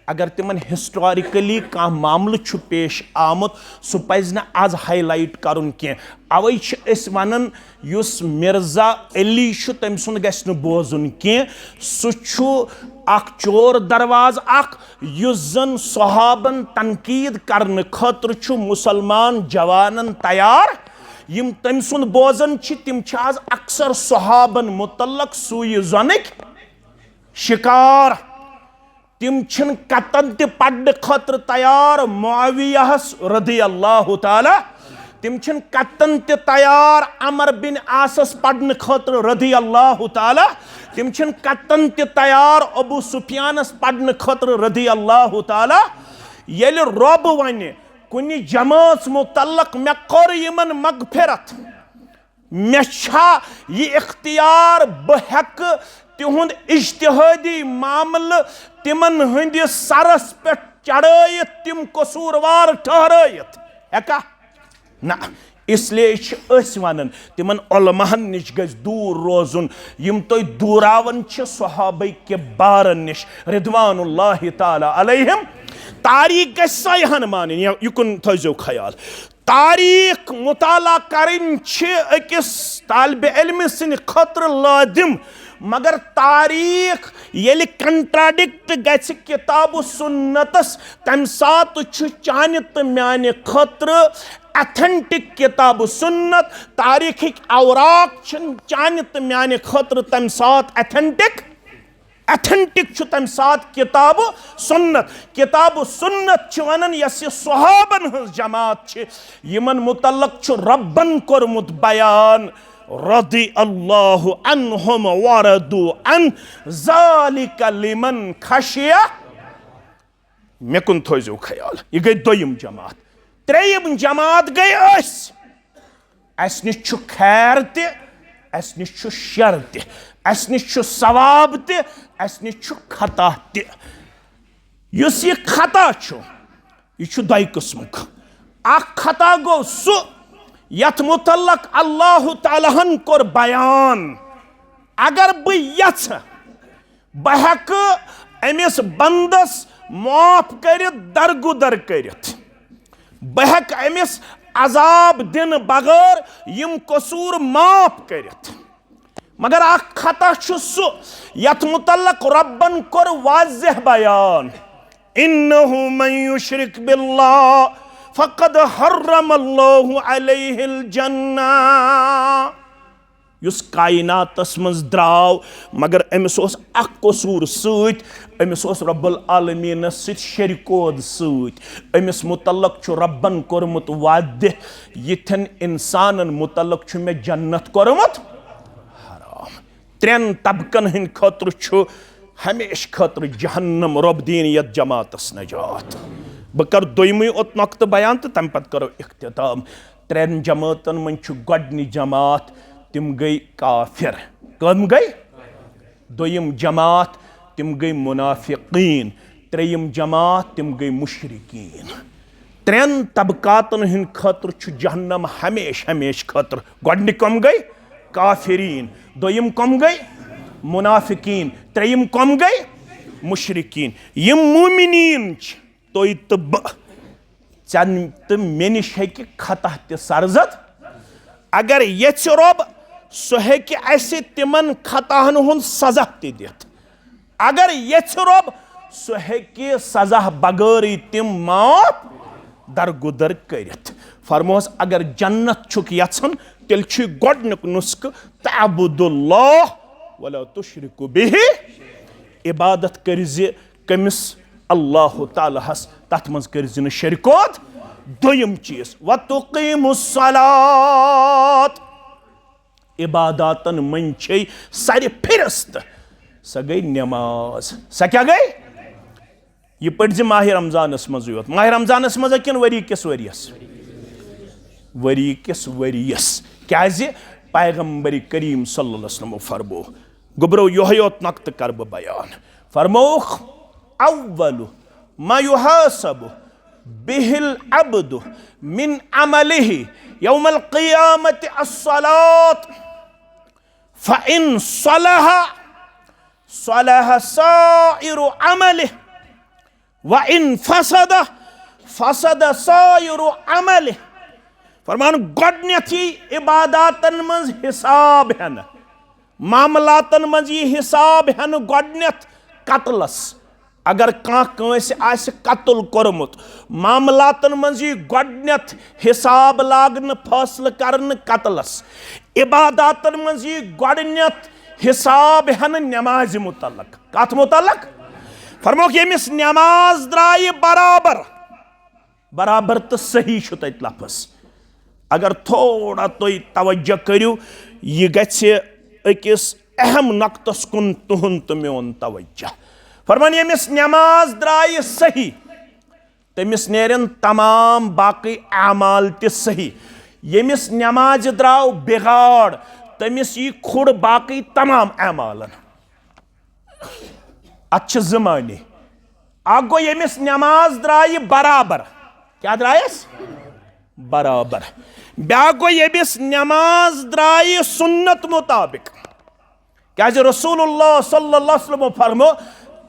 اگر تِمن historically کانٛہہ معاملہٕ چھُ پیش آمُت، سُہ پزِ نہٕ از highlight کرُن کینٛہہ۔ اوے چھِ أسۍ ونان، یُس مرزا علی چھُ، تٔمۍ سُنٛد گژھِ نہٕ بوزُن کینٛہہ۔ سُہ چھُ اکھ چور دروازٕ اکھ، یُس زن صحابن تنقید کرنہٕ خٲطرٕ چھُ مسلمان جوانن تیار۔ یِم تٔمۍ سُنٛد بوزان چھِ، تِم چھِ از اکثر صحابن متعلق سوٗیہِ زنٕکۍ شکار۔ تِم چھِنہٕ کتن تہِ پرنہٕ خٲطرٕ تیار معاویہس رضی اللہ تعالیٰ۔ تِم چھِنہٕ کتن تہِ تیار عمر بن عاصس پرنہٕ خٲطرٕ رضی اللہ تعالیٰ۔ تِم چھِنہٕ کتن تہِ تیار ابو سفیانس پرنہٕ خٲطرٕ رضی اللہ تعالیٰ۔ ییٚلہِ رۄب ونہِ کُنہِ جمٲژ متعلق، مےٚ کوٚر یِمن مغفرت، مےٚ چھا یہِ اختیار، بہٕ ہٮ۪کہٕ تِہُنٛد اجتہٲدی معاملہٕ تِمن ہٕنٛدِس سرس پٮ۪ٹھ چڑھٲیِتھ تِم قصوٗروار ٹھہرٲیِتھ؟ ہٮ۪کا؟ نہ۔ اس لیے چھِ أسۍ ونان، تِمن علماہن نِش گژھِ دوٗر روزُن، یِم تُہۍ دوٗراوان چھِ صحابہ کبارن نِش رضوان اللہ تعالیٰ علیہم۔ تاریخ گژھِ سۄے ہن مانٕنۍ، یا یہِ کُن تھٲیزیو خیال۔ تاریخ مطالعہ کرٕنۍ چھِ أکِس طالبِ علمہٕ سٕنٛدِ خٲطرٕ لٲزِم، مگر تاریخ ییٚلہِ contradict گژھِ کتاب و سنتس، تمہِ ساتہٕ چھُ چانہِ تہٕ میانہِ خٲطرٕ authentic کتاب و سنت، تاریخٕکۍ اوراق چھِنہٕ چانہِ تہٕ میانہِ خٲطرٕ تمہِ ساتہٕ authentic۔ Authentic چھُ تمہِ ساتہٕ کتاب و سنت۔ کتاب و سنت چھِ ونان، یۄس یہِ صحابن ہٕنٛز جماعت چھِ، یِمن متعلق چھُ ربن کوٚرمُت بیان، رضی اللہ عنہم ورضوا عنہ، ذالک لمن خشیہ۔ مےٚ کُن تھٲیزیو خیال۔ یہِ گٔے دوٚیِم جماعت۔ ترٛیٚیِم جماعت گٔے أسۍ۔ اسہِ نِش چھُ خیر تہِ، اسہِ نِش چھُ شر تہِ، اسہِ نِش چھُ ثواب تہِ، اسہِ نِش چھُ خطا تہِ۔ یُس یہِ خطا چھُ، یہِ چھُ دۄیہِ قٕسمُک۔ اکھ خطا گوٚو سُہ، یتھ متعلق اللہ تعالیٰ ہن کوٚر بیان، اگر بہٕ یژھٕ، بہٕ ہٮ۪کہٕ أمِس بندس معاف کٔرِتھ، درگُدر کٔرِتھ۔ بہٕ ہٮ۪کہٕ أمِس عذاب دِنہٕ بغٲر یِم قصوٗر معاف کٔرِتھ۔ مگر اکھ خطا چھُ سُہ، یتھ متعلق رۄبن کوٚر واضح بیان، "انہ من یشرک باللہ فقد حرم اللہ علیہ الجنہ۔" یُس کائناتس منٛز درٛاو، مگر أمِس اوس اکھ قصوٗر سۭتۍ، أمِس اوس رب العالمیٖنس سۭتۍ شریکوت سۭتۍ۔ أمِس متعلق چھُ ربن کوٚرمُت وعدٕ، یِتھٮ۪ن انسانن متعلق چھُ مےٚ جنت کوٚرمُت حرام۔ ترٛٮ۪ن طبقن ہٕنٛدِ خٲطرٕ چھُ ہمیشہٕ خٲطرٕ جہنم۔ رۄب دِیِن یتھ جماعتس نجات۔ بہٕ کرٕ دوٚیمٕے اوت نۄقطہٕ بیان تہٕ تمہِ پتہٕ کرو اختتام۔ ترٛٮ۪ن جماعتن منٛز چھُ گۄڈٕنِچ جماعت، تِم گٔے کافر۔ کٕم گٔے؟ دوٚیِم جماعت، تِم گٔے منافقیٖن۔ ترٛیٚیِم جماعت، تِم گٔے مشرکیٖن۔ ترٛٮ۪ن طبقاتن ہٕنٛدِ خٲطرٕ چھُ جہنم ہمیشہٕ ہمیشہٕ خٲطرٕ۔ گۄڈٕنِکۍ کٕم گٔے؟ کافریٖن۔ دوٚیِم کٕم گٔے؟ منافقیٖن۔ ترٛیٚیِم کٕم گٔے؟ مشرکیٖن۔ یِم مومنیٖن چھِ، تُہۍ تہٕ بہٕ، ژےٚ تہٕ مےٚ نِش ہیٚکہِ خطا تہِ سرزد۔ اگر یژھِ رۄب، سُہ ہیٚکہِ اسہِ تِمن خطاہن ہُنٛد سزا تہِ دِتھ۔ اگر یژھِ رۄب، سُہ ہیٚکہِ سزا بغٲرٕے تِم معاف درگُدر کٔرِتھ۔ فرموس، اگر جنت چھُکھ یژھان، تیٚلہِ چھُے گۄڈٕنیُک نُسخہٕ، تعبد اللہ ولا تشرک بہ، عبادت کٔرۍ زِ کٔمِس؟ اللہ تعالیٰ ہس، تتھ منٛز کٔرۍ زِ نہٕ شریکوت۔ دوٚیِم چیٖز، وتقیم الصلاۃ، عباداتن منٛز چھے سرِ فہرست، سۄ گٔے نماز۔ سۄ کیٛاہ گٔے؟ یہِ پٔرۍ زِ ماہِ رمضانس منٛزٕے یوت۔ ماہِ رمضانس منٛز کِنہٕ ؤری کِس ؤریس؟ ؤری کِس ؤریس۔ کیٛازِ؟ پیغمبر کریم صلی اللہ علیہ وسلم فرمو، گوٚبرو، یۄہے یوت نۄقطہٕ کرٕ بہٕ بیان۔ فرمووُکھ، اول ما یحاسب بہ العبد من عملہ یوم القیامۃ الصلاۃ، فإن صلح صلح سائر عملہ، وإن فسد فسد سائر عملہ۔ فرمان، گۄڈنیتھٕے عباداتن منٛز حساب ہٮ۪نہٕ، معاملاتن منٛز یی حساب ہٮ۪نہٕ گۄڈنیتھ قتلس۔ اگر کانٛہہ کٲنٛسہِ آسہِ قتل کوٚرمُت، معاملاتن منٛز یی گۄڈنیتھ حساب لاگنہٕ، فٲصلہٕ کرنہٕ قتلس۔ عباداتن منٛز یی گۄڈنیتھ حساب ہٮ۪نہٕ نمازِ متعلق۔ کتھ متعلق؟ فرموکھ، ییٚمِس نماز درٛایہِ برابر، برابر تہٕ صحیح چھُ تتہِ لفظ۔ اگر تھوڑا تُہۍ توجہ کٔرِو، یہِ گژھِ أکِس اہم نقطس کُن تُہُنٛد تہٕ میون توجہ۔ فرمان، ییٚمِس نماز درٛایہِ صحیح، تٔمِس نیرن تمام باقٕے اعمال تہِ صحیح۔ ییٚمِس نمازِ درٛاو بِگاڑ، تٔمِس یی کھُر باقٕے تمام اعمالن۔ اتھ چھِ زٕ معنی۔ اکھ گوٚو، ییٚمِس نماز درٛایہِ برابر۔ کیٛاہ درٛایس؟ برابر۔ بیٛاکھ گوٚو، ییٚمِس نماز درٛایہِ سُنت مطابق۔ کیٛازِ رسول اللہ صلی اللہ علیہ وسلم فرمو،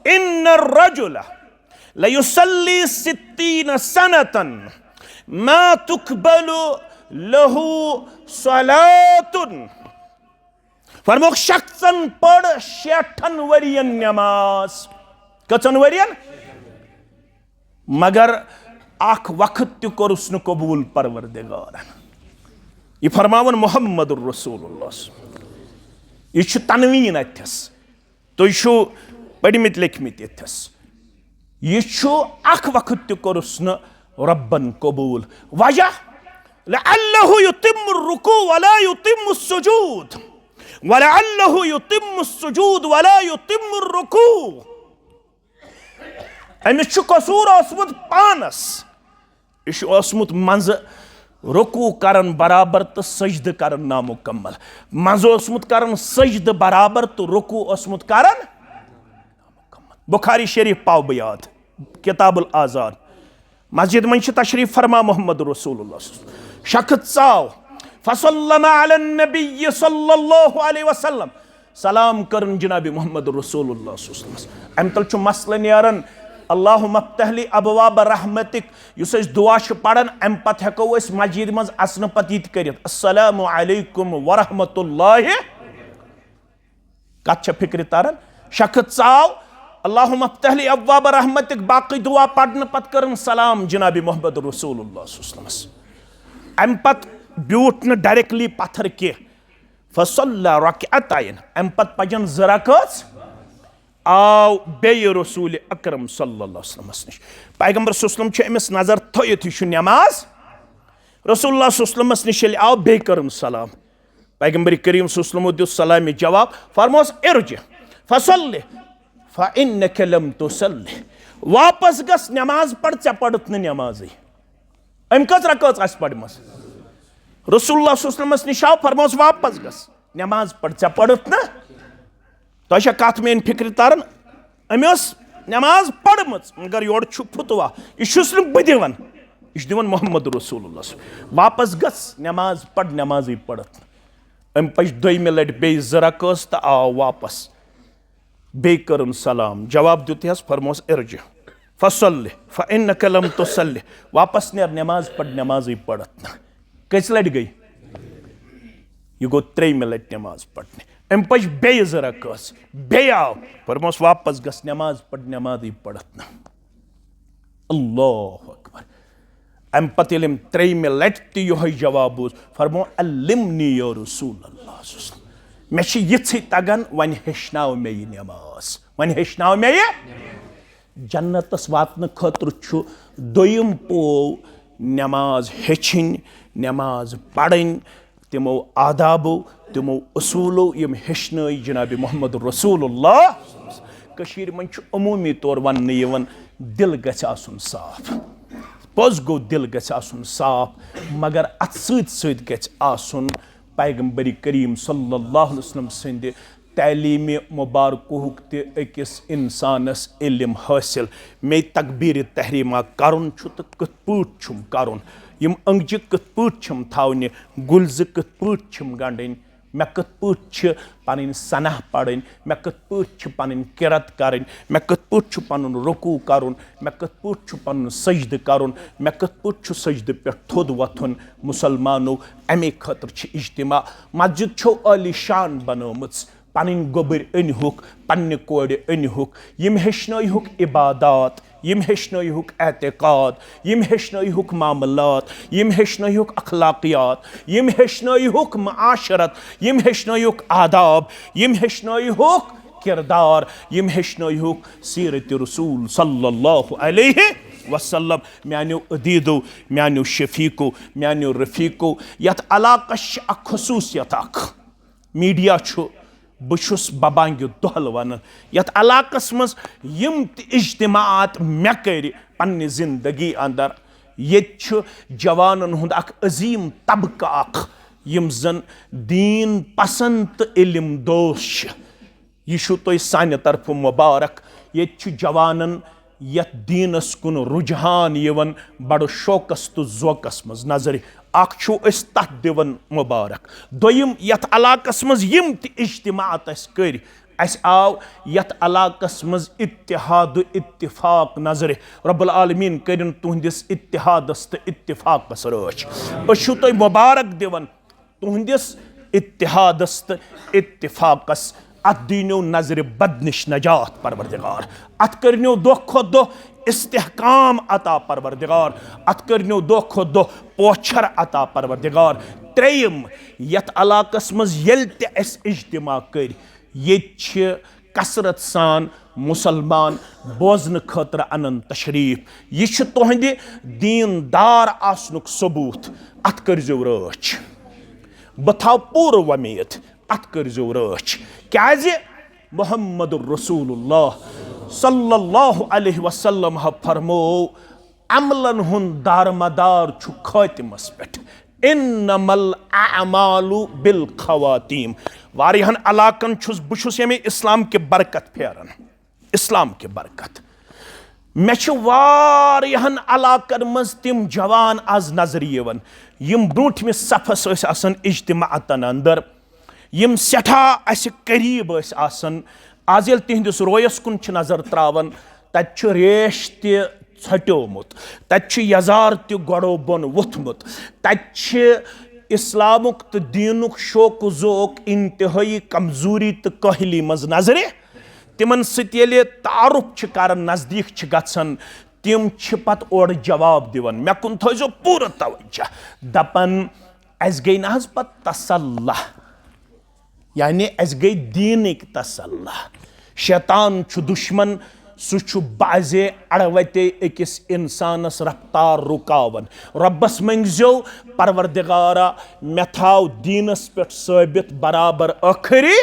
ان الرجل لیصلی ستین سنة ما تقبل له صلاة۔ فرموکھ، شخصن پٔر شیٹھن ؤرین نماز۔ کٔژن ؤرین؟ مگر اکھ وقت تہِ کوٚرُس نہٕ قبول پروردگارن۔ یہِ فرماوان محمد رسول اللہ۔ یہِ چھُ تنوین اتھس۔ تُہۍ چھِو پٔرمٕتۍ لیکھمٕتۍ ییٚتھس۔ یہِ چھُ اکھ وقت تہِ کوٚرُس نہٕ رۄبن قبول۔ وجہ؟ لعلہ یتم الرکوع ولا یتم السجود، ولعلہ یتم السجود ولا یتم الرکوع۔ أمِس چھُ قصوٗر اوسمُت پانس۔ یہِ چھُ اوسمُت منٛزٕ رکوع کران برابر تہٕ سجدٕ کران نامکمل۔ منٛزٕ اوسمُت کران سجدٕ برابر تہٕ رکوع اوسمُت کران۔ بخاری شریف پاو بہٕ یاد، کتاب الاذان۔ مسجد منٛز چھِ تشریف فرما محمد رسول اللہ۔ شخص ژاو، فسلم علی النبی صلی اللہ علیہ وسلم، سلام کرن جناب محمد رسول اللہ صلی اللہ علیہ وسلم۔ امہِ تل چھُ مسئلہٕ نیران، اللہم افتح لی ابواب رحمتک، یُس أسۍ دعا چھِ پران، امہِ پتہٕ ہٮ۪کو أسۍ مسجد منٛز اژنہٕ پتہٕ یہِ تہِ کٔرِتھ، السلام علیکم ورحمۃ اللہ۔ کتھ چھےٚ فکرِ تران؟ شخص ژاو، اللہم افتح لی ابواب رحمتک، باقٕے دعا پرنہٕ پتہٕ کٔرٕن سلام جناب محمد رسول اللہ صلی اللہ علیہ وسلمس۔ امہِ پتہٕ بیوٗٹھ نہٕ ڈائریکٹلی پتھر کینٛہہ، فصلى ركعتين، امہِ پتہٕ پجن زٕ رکٲژ۔ آو بیٚیہِ رسول اکرم صلی اللہ علیہ وسلمس نِش۔ پیغمبر صلی اللہ علیہ وسلم چھُ أمِس نظر تھٲیِتھ، یہِ چھُ نٮ۪ماز۔ رسول اللہ صلی اللہ علیہ وسلمس نِش ییٚلہِ آو، بیٚیہِ کٔرٕن سلام۔ پیغمبر کریم صلی اللہ علیہ وسلم دیُت سلامہِ جواب، فرموس، ارجع فصل فانک لم تصل، واپس گژھ، نٮ۪ماز پَر، ژےٚ پٔرٕتھ نہٕ نٮ۪مازٕے۔ أمۍ کٔژ رکٲژ آسہِ پٔرمٕژ؟ رسول اللہ صلی اللہ علیہ وسلمس نِش آو، فرموس، واپس گژھ، نٮ۪ماز پَر، ژےٚ پٔرٕتھ نہٕ۔ تۄہہِ چھا کتھ میٲنۍ فکرِ تران؟ أمۍ ٲس نٮ۪ماز پٔرمٕژ، مگر یورٕ چھُ فتوا، یہِ چھُس نہٕ بہٕ دِوان، یہِ چھُ دِوان محمد رسول اللہ۔ واپس گژھ، نٮ۪ماز پَر، نٮ۪مازٕے پٔرٕتھ نہٕ۔ أمۍ پٔچ دوٚیمہِ لٹہِ بیٚیہِ زٕ رکٲژ تہٕ آو واپس۔ بیٚیہِ کٔرٕن سلام، جواب دیُت یَس، فرموس، ارجع فصل فانک لم تصل، واپس نیر، نٮ۪ماز پَر، نٮ۪مازٕے پٔرٕتھ نہٕ۔ کٔژِ لٹہِ گٔے؟ یہِ گوٚو ترٛیٚیِمہِ لٹہِ نٮ۪ماز پرنہِ۔ أمۍ پٔچ بیٚیہِ زٕ رکٲژ، بیٚیہِ آو، فرموس، واپس گژھ، نٮ۪ماز پَر، نٮ۪مازٕے پٔرٕتھ نہٕ۔ اللہ اکبر۔ امہِ پتہٕ ییٚلہِ أمۍ ترٛیٚیِمہِ لٹہِ تہِ یِہوٚے جواب بوٗز، فرموو، علمنی یا رسول اللہ۔ مےٚ چھِ یِژھٕے تگان، وۄنۍ ہیٚچھناو مےٚ یہِ نٮ۪ماز، وۄنۍ ہیٚچھناو مےٚ یہِ۔ جنتس واتنہٕ خٲطرٕ چھُ دوٚیِم پوو نٮ۪ماز ہیٚچھِنۍ، نٮ۪ماز پرٕنۍ، تِمو آدابو، تِمو اصوٗلو، یِم ہیٚچھنٲے جناب محمد رسول اللہ۔ کٔشیٖرِ منٛز چھُ عموٗمی طور وننہٕ یِوان، دِل گژھِ آسُن صاف۔ پوٚز گوٚو، دِل گژھِ آسُن صاف، مگر اتھ سۭتۍ سۭتۍ گژھِ آسُن پیغمبر کریم صلی اللہ علیہ وسلم سٕنٛدِ تعلیمِ مبارکہُک تہِ أکِس انسانس علم حٲصِل۔ مےٚ تکبیرِ تحریمہ کرُن چھُ تہٕ کِتھ پٲٹھۍ چھُم کرُن، یِم أنٛگجہِ کِتھ پٲٹھۍ چھِم تھاونہِ، گُلۍ زٕ کِتھ پٲٹھۍ چھِم گنٛڈٕنۍ، مےٚ کِتھ پٲٹھۍ چھِ پنٕنۍ ثنا پرٕنۍ، مےٚ کِتھ پٲٹھۍ چھِ پنٕنۍ قرات کرٕنۍ، مےٚ کِتھ پٲٹھۍ چھُ پنُن رکوع کرُن، مےٚ کِتھ پٲٹھۍ چھُ پنُن سجدٕ کرُن، مےٚ کِتھ پٲٹھۍ چھُ سجدٕ پٮ۪ٹھ تھوٚد وۄتھُن۔ مسلمانو، امے خٲطرٕ چھِ اجتماع۔ مسجد چھو عالی شان بنٲومٕژ، پنٕنۍ گوٚبٕرۍ أنۍ ہوٚکھ، پننہِ کورِ أنۍ ہوٚکھ۔ یِم ہیٚچھنٲیہُکھ عبادات، یِم ہیٚچھنٲیہُکھ اعتقاد، یِم ہیٚچھنٲیہُکھ معاملات، یِم ہیٚچھنٲیہُکھ اخلاقیات، یِم ہیٚچھنٲیہُکھ معاشرت، یِم ہیٚچھنٲیہُکھ آداب، یِم ہیٚچھنٲیہُکھ کردار، یِم ہیٚچھنٲیہُکھ سیرت رسول صلی اللہ علیہ وسلم۔ میانیو عدیدو، میانیو شفیقو، میانیو رفیقو، یتھ علاقس چھِ اکھ خصوصیت اکھ۔ میڈیا چھُ، بہٕ چھُس ببانگہِ دۄہل ونان، یتھ علاقس منٛز یِم تہِ اجتماعات مےٚ کٔرۍ پننہِ زندگی اندر، ییٚتہِ چھُ جوانن ہُنٛد اکھ عظیٖم طبقہٕ اکھ، یِم زن دیٖن پسند تہٕ علم دوست چھِ۔ یہِ چھُو تۄہہِ سانہِ طرفہٕ مبارک۔ ییٚتہِ چھُ جوانن یتھ دیٖنس کُن رجحان یِوان بڑٕ شوقس تہٕ ذوقس منٛز نظرِ۔ اکھ چھُو أسۍ تتھ دِوان مبارک۔ دوٚیِم، یتھ علاقس منٛز یِم تہِ اجتماعات اسہِ کٔرۍ، اسہِ آو یتھ علاقس منٛز اتحاد و اتفاق نظرِ۔ رب العالمین کٔرِن تُہنٛدِس اتحادس تہٕ اتفاقس رٲچھ۔ أسۍ چھِو تۄہہِ مبارک دِوان تُہنٛدِس اتحادس تہٕ اتفاقس۔ اتھ دیٖنیو نظرِ بد نِش نجات پروردگار۔ اتھ کٔرنیو دۄہ کھۄتہٕ دۄہ استحکام عطا پروردگار۔ اتھ کٔرنیو دۄہ کھۄتہٕ دۄہ پوچھر عطا پروردگار۔ ترٛیٚیِم، یتھ علاقس منٛز ییٚلہِ تہِ اسہِ اجتماع کٔرۍ، ییٚتہِ چھِ کثرت سان مسلمان بوزنہٕ خٲطرٕ انان تشریف۔ یہِ چھُ تُہنٛدِ دیٖن دار آسنُک ثبوت۔ اتھ کٔرزیو رٲچھ۔ بہٕ تھاو پوٗرٕ وۄمید، اتھ کٔرزیو رٲچھ۔ کیازِ؟ محمد رسول اللہ صلی اللہ علیہ وسلم ہا فرموو، عملن ہُنٛد دارمدار چھُ خٲتمس پٮ۪ٹھ۔ انما الاعمال بالخواتیم۔ واریاہن علاقن چھُس بہٕ چھُس ییٚمہِ اسلام کہِ برکت پھیران، اسلام کہِ برکت۔ مےٚ چھِ واریاہن علاقن منٛز تِم جوان از نظرِ یِوان، یِم برونٛٹھمِس صفس ٲسۍ آسان اجتماعاتن اندر، یِم سٮ۪ٹھاہ اَسہِ قریٖب ٲسۍ آسان۔ آز ییٚلہِ تِہنٛدِس رویس کُن چھِ نظر تراوان، تَتہِ چھُ ریش تہِ ژھۄٹیومُت، تَتہِ چھُ یزار تہِ گۄڈو بۄن ووٚتھمُت، تَتہِ چھِ اسلامُک تہٕ دیٖنُک شوق و ذوق انتہٲئی کمزوری تہٕ کٲہلی منٛز نظرِ۔ تِمن سۭتۍ ییٚلہِ تعارُف چھِ کران، نزدیٖک چھِ گژھان، تِم چھِ پتہٕ اورٕ جواب دِوان۔ مےٚ کُن تھٲیزیو پوٗرٕ توجہ۔ دپان، اسہِ گٔے نہ حظ پتہٕ تسلح، یعنی اَسہِ گٔے دیٖنٕکۍ تسلح۔ شیطان چھُ دُشمن، سُہ چھُ بعضے اڑوتے أکِس اِنسانس رفتار رُکاوان۔ رۄبس منٛگزیو، پروردگارا، مےٚ تھاو دیٖنس پٮ۪ٹھ ثٲبت برابر ٲخری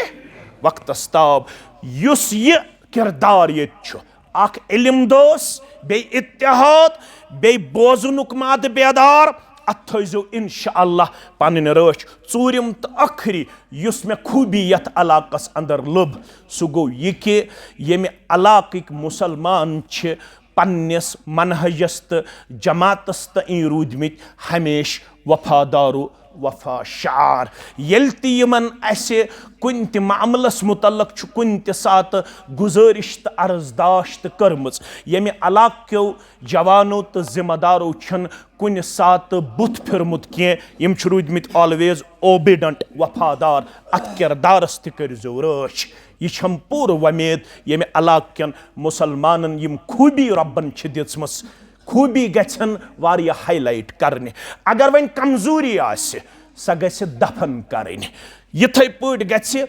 وقتس تام۔ یُس یہِ کردار ییٚتہِ چھُ، اکھ علم دوس، بیٚیہِ اتحاد، بیٚیہِ بوزنُک مادٕ بیدار، اتھ تھٲیزیو انشاءاللہ پنٕنۍ رٲچھ۔ ژوٗرِم تہٕ ٲخری یُس مےٚ خوٗبی یتھ علاقس اندر لٔب، سُہ گوٚو یہِ کہِ ییٚمہِ علاقٕکۍ مُسلمان چھِ پننِس منہجس تہٕ جماعتس تہٕ روٗدمٕتۍ ہمیشہِ وفادارو وفا شعار۔ ییٚلہِ تہِ یِمن اسہِ کُنہِ تہِ معاملس متعلق چھُ کُنہِ تہِ ساتہٕ گُزٲرِش تہٕ عرض داشت کٔرمٕژ، ییٚمہِ علاقہٕ کیو جوانو تہٕ ذمہ دارو چھُنہٕ کُنہِ ساتہٕ بُتھ پھیورمُت کینٛہہ۔ یِم چھِ روٗدمٕتۍ always obedient، وفادار۔ اتھ کردارس تہِ کٔرزیو رٲچھ۔ یہِ چھم پوٗرٕ وۄمید، ییٚمہِ علاقہٕ کٮ۪ن مُسلمانن یِم خوٗبی رۄبن چھِ دِژمٕژ، خوٗبی گژھن واریاہ highlight کرنہِ۔ اگر وۄنۍ کمزوری آسہِ، سۄ گژھِ دفن کرٕنۍ۔ یِتھے پٲٹھۍ گژھِ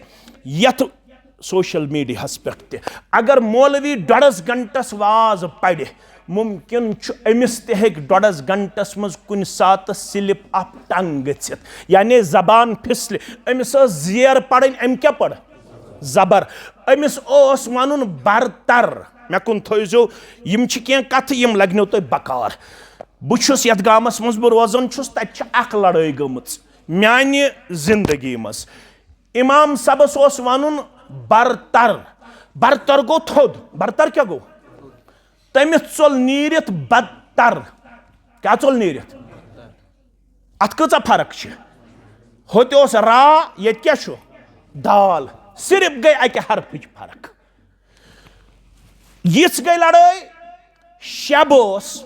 یتھ social media ہس پٮ۪ٹھ تہِ۔ اگر مولوی ڈۄڈس گنٹس واز پرِ، ممکن چھُ أمِس تہِ ہیٚکہِ ڈۄڈس گنٹس منٛز کُنہِ ساتہٕ slip of tongue گٔژھِتھ، یعنی زبان پھسلہِ۔ أمِس ٲس زیر پرٕنۍ، أمۍ کیٛاہ پٔر؟ زبر۔ أمِس اوس ونُن برتر۔ مےٚ کُن تھٲیزیو، یِم چھِ کینٛہہ کتھٕ، یِم لگنو تۄہہِ بکار۔ بہٕ چھُس یتھ گامس منٛز بہٕ روزان چھُس، تتہِ چھِ اکھ لڑٲے گٔمٕژ میانہِ زندگی منٛز۔ امام صٲبس اوس ونُن برتر، برتر گوٚو تھوٚد۔ برتر کیٛاہ گوٚو؟ تٔمِس ژوٚل نیٖرِتھ بدتر۔ کیٛاہ ژوٚل نیٖرِتھ؟ اتھ کۭژاہ فرق چھِ؟ ہوٚتہِ اوس را، ییٚتہِ کیٛاہ چھُ؟ دال۔ صرف گٔے اکہِ حرفٕچ فرق۔ یِژھ گٔے لڑٲے۔ شب اوس،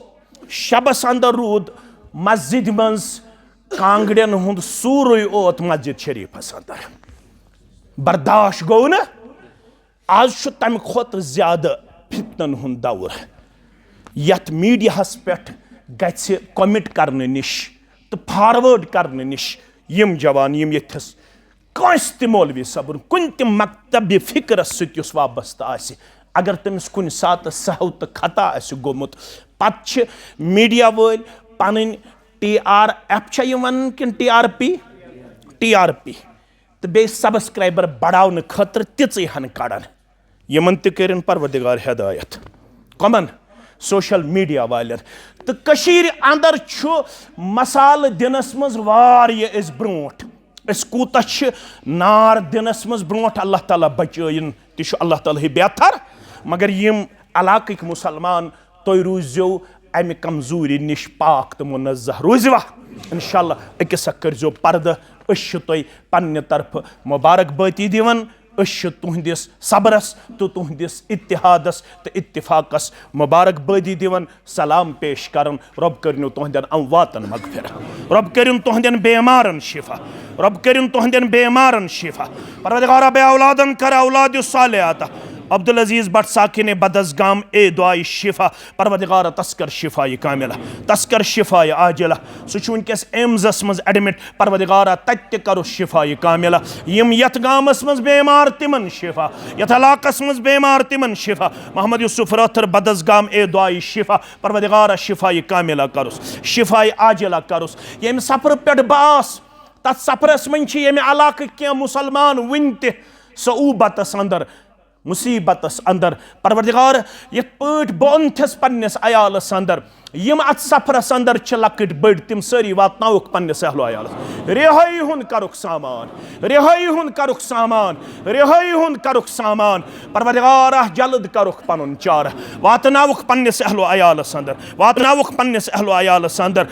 شبس اندر روٗد مسجدِ منٛز کانگڑٮ۪ن ہُنٛد سورُے اوت مسجد شریفس اندر۔ برداشت گوٚو نہٕ۔ از چھُ تمہِ کھۄتہٕ زیادٕ فتنن ہُنٛد دور، یتھ میڈیاہس پٮ۪ٹھ گژھِ commit کرنہٕ نِش تہٕ forward کرنہٕ نِش یِم جوان، یِم ییٚتھس کٲنٛسہِ تہِ مولوی صٲبُن کُنہِ تہِ مکتبِ فکرس سۭتۍ یُس وابستہٕ آسہِ، اگر تٔمِس کُنہِ ساتہٕ سہو تہٕ خطا آسہِ گوٚمُت، پتہٕ چھِ میڈیا وٲلۍ پنٕنۍ T R F چھا یِم ونان کِنہٕ T R P؟ T R P۔ تہٕ بیٚیہِ subscriber بڑاونہٕ خٲطرٕ تِژٕے ہن کڑان۔ یِمن تہِ کٔرِن پروردگار ہدایت۔ کمن؟ Social media والٮ۪ن۔ تہٕ کٔشیٖرِ اندر چھُ مسالہٕ دِنس منٛز واریاہ أسۍ برونٛٹھ۔ أسۍ کوٗتاہ چھِ نار دِنس منٛز برونٛٹھ، اللہ تعالیٰ بچٲیِن، تہِ چھُ اللہ تعالیٰ ہٕے بہتر۔ مگر یِم علاقٕکۍ مُسلمان، تُہۍ روٗزِو امہِ کمزوٗری نِش پاک تہٕ منزہ۔ روٗزِوا؟ انشاءاللہ أکِس اکھ کٔرزیو پردٕ۔ أسۍ چھِ تۄہہِ پننہِ طرفہٕ مبارکبٲدی دِوان۔ أسۍ چھِ تُہنٛدِس صبرس تہٕ تُہنٛدِس اتحادس تہٕ اتفاقس مبارکبٲدی دِوان، سلام پیش کران۔ رۄب کٔرِنو تُہنٛدٮ۪ن امواتن مغفرت۔ رۄب کٔرِن تُہنٛدٮ۪ن بیمارن شفا۔ رۄب کٔرِن تُہنٛدٮ۪ن بیمارن شفا۔ پروردگارا، بے اولادن کر اولاد صالح عطا۔ عبدالعزیز بٹ ساکن بدس گام اے دعای شفا۔ پروردگارا، تس کر شفا کاملہ، تس کر شفا عاجلہ۔ سُہ چھُ وٕنکیٚس ایمزس منٛز admit۔ پروردگارا، تتہِ تہِ کرُس شفا کاملہ۔ یِم یتھ گامس منٛز بیمار، تِمن شفا۔ یتھ علاقس منٛز بیمار، تِمن شفا۔ محمد یوسف رٲتھر بدس گام اے دعای شفا۔ پروردگارا، شفا کاملہ کرُس، شفا عاجلہ کرُس۔ ییٚمہِ سفرٕ پٮ۪ٹھ بہٕ آس، تتھ سفرس منٛز چھِ ییٚمہِ علاقٕکۍ کینٛہہ مُسلمان وُنہِ تہِ صعوبتس اندر، مصیبتس اندر۔ پروردگار، یتھ پٲٹھۍ بہٕ اوٚنتھس پننِس عیالس اندر، یِم اتھ سفرس اندر چھِ لۄکٕٹۍ بٔڑۍ، تِم سٲری واتناوُکھ پننِس اہل و عیالس۔ رہٲیی ہُنٛد کرُکھ سامان، رہٲیی ہُنٛد کرُکھ سامان، رہٲیی ہُنٛد کرُکھ سامان۔ پروردگارا، جلد کرُکھ پنُن چارٕ، واتناوُکھ پننِس اہل و عیالس اندر، واتناوُکھ پننِس اہل و عیالس اندر۔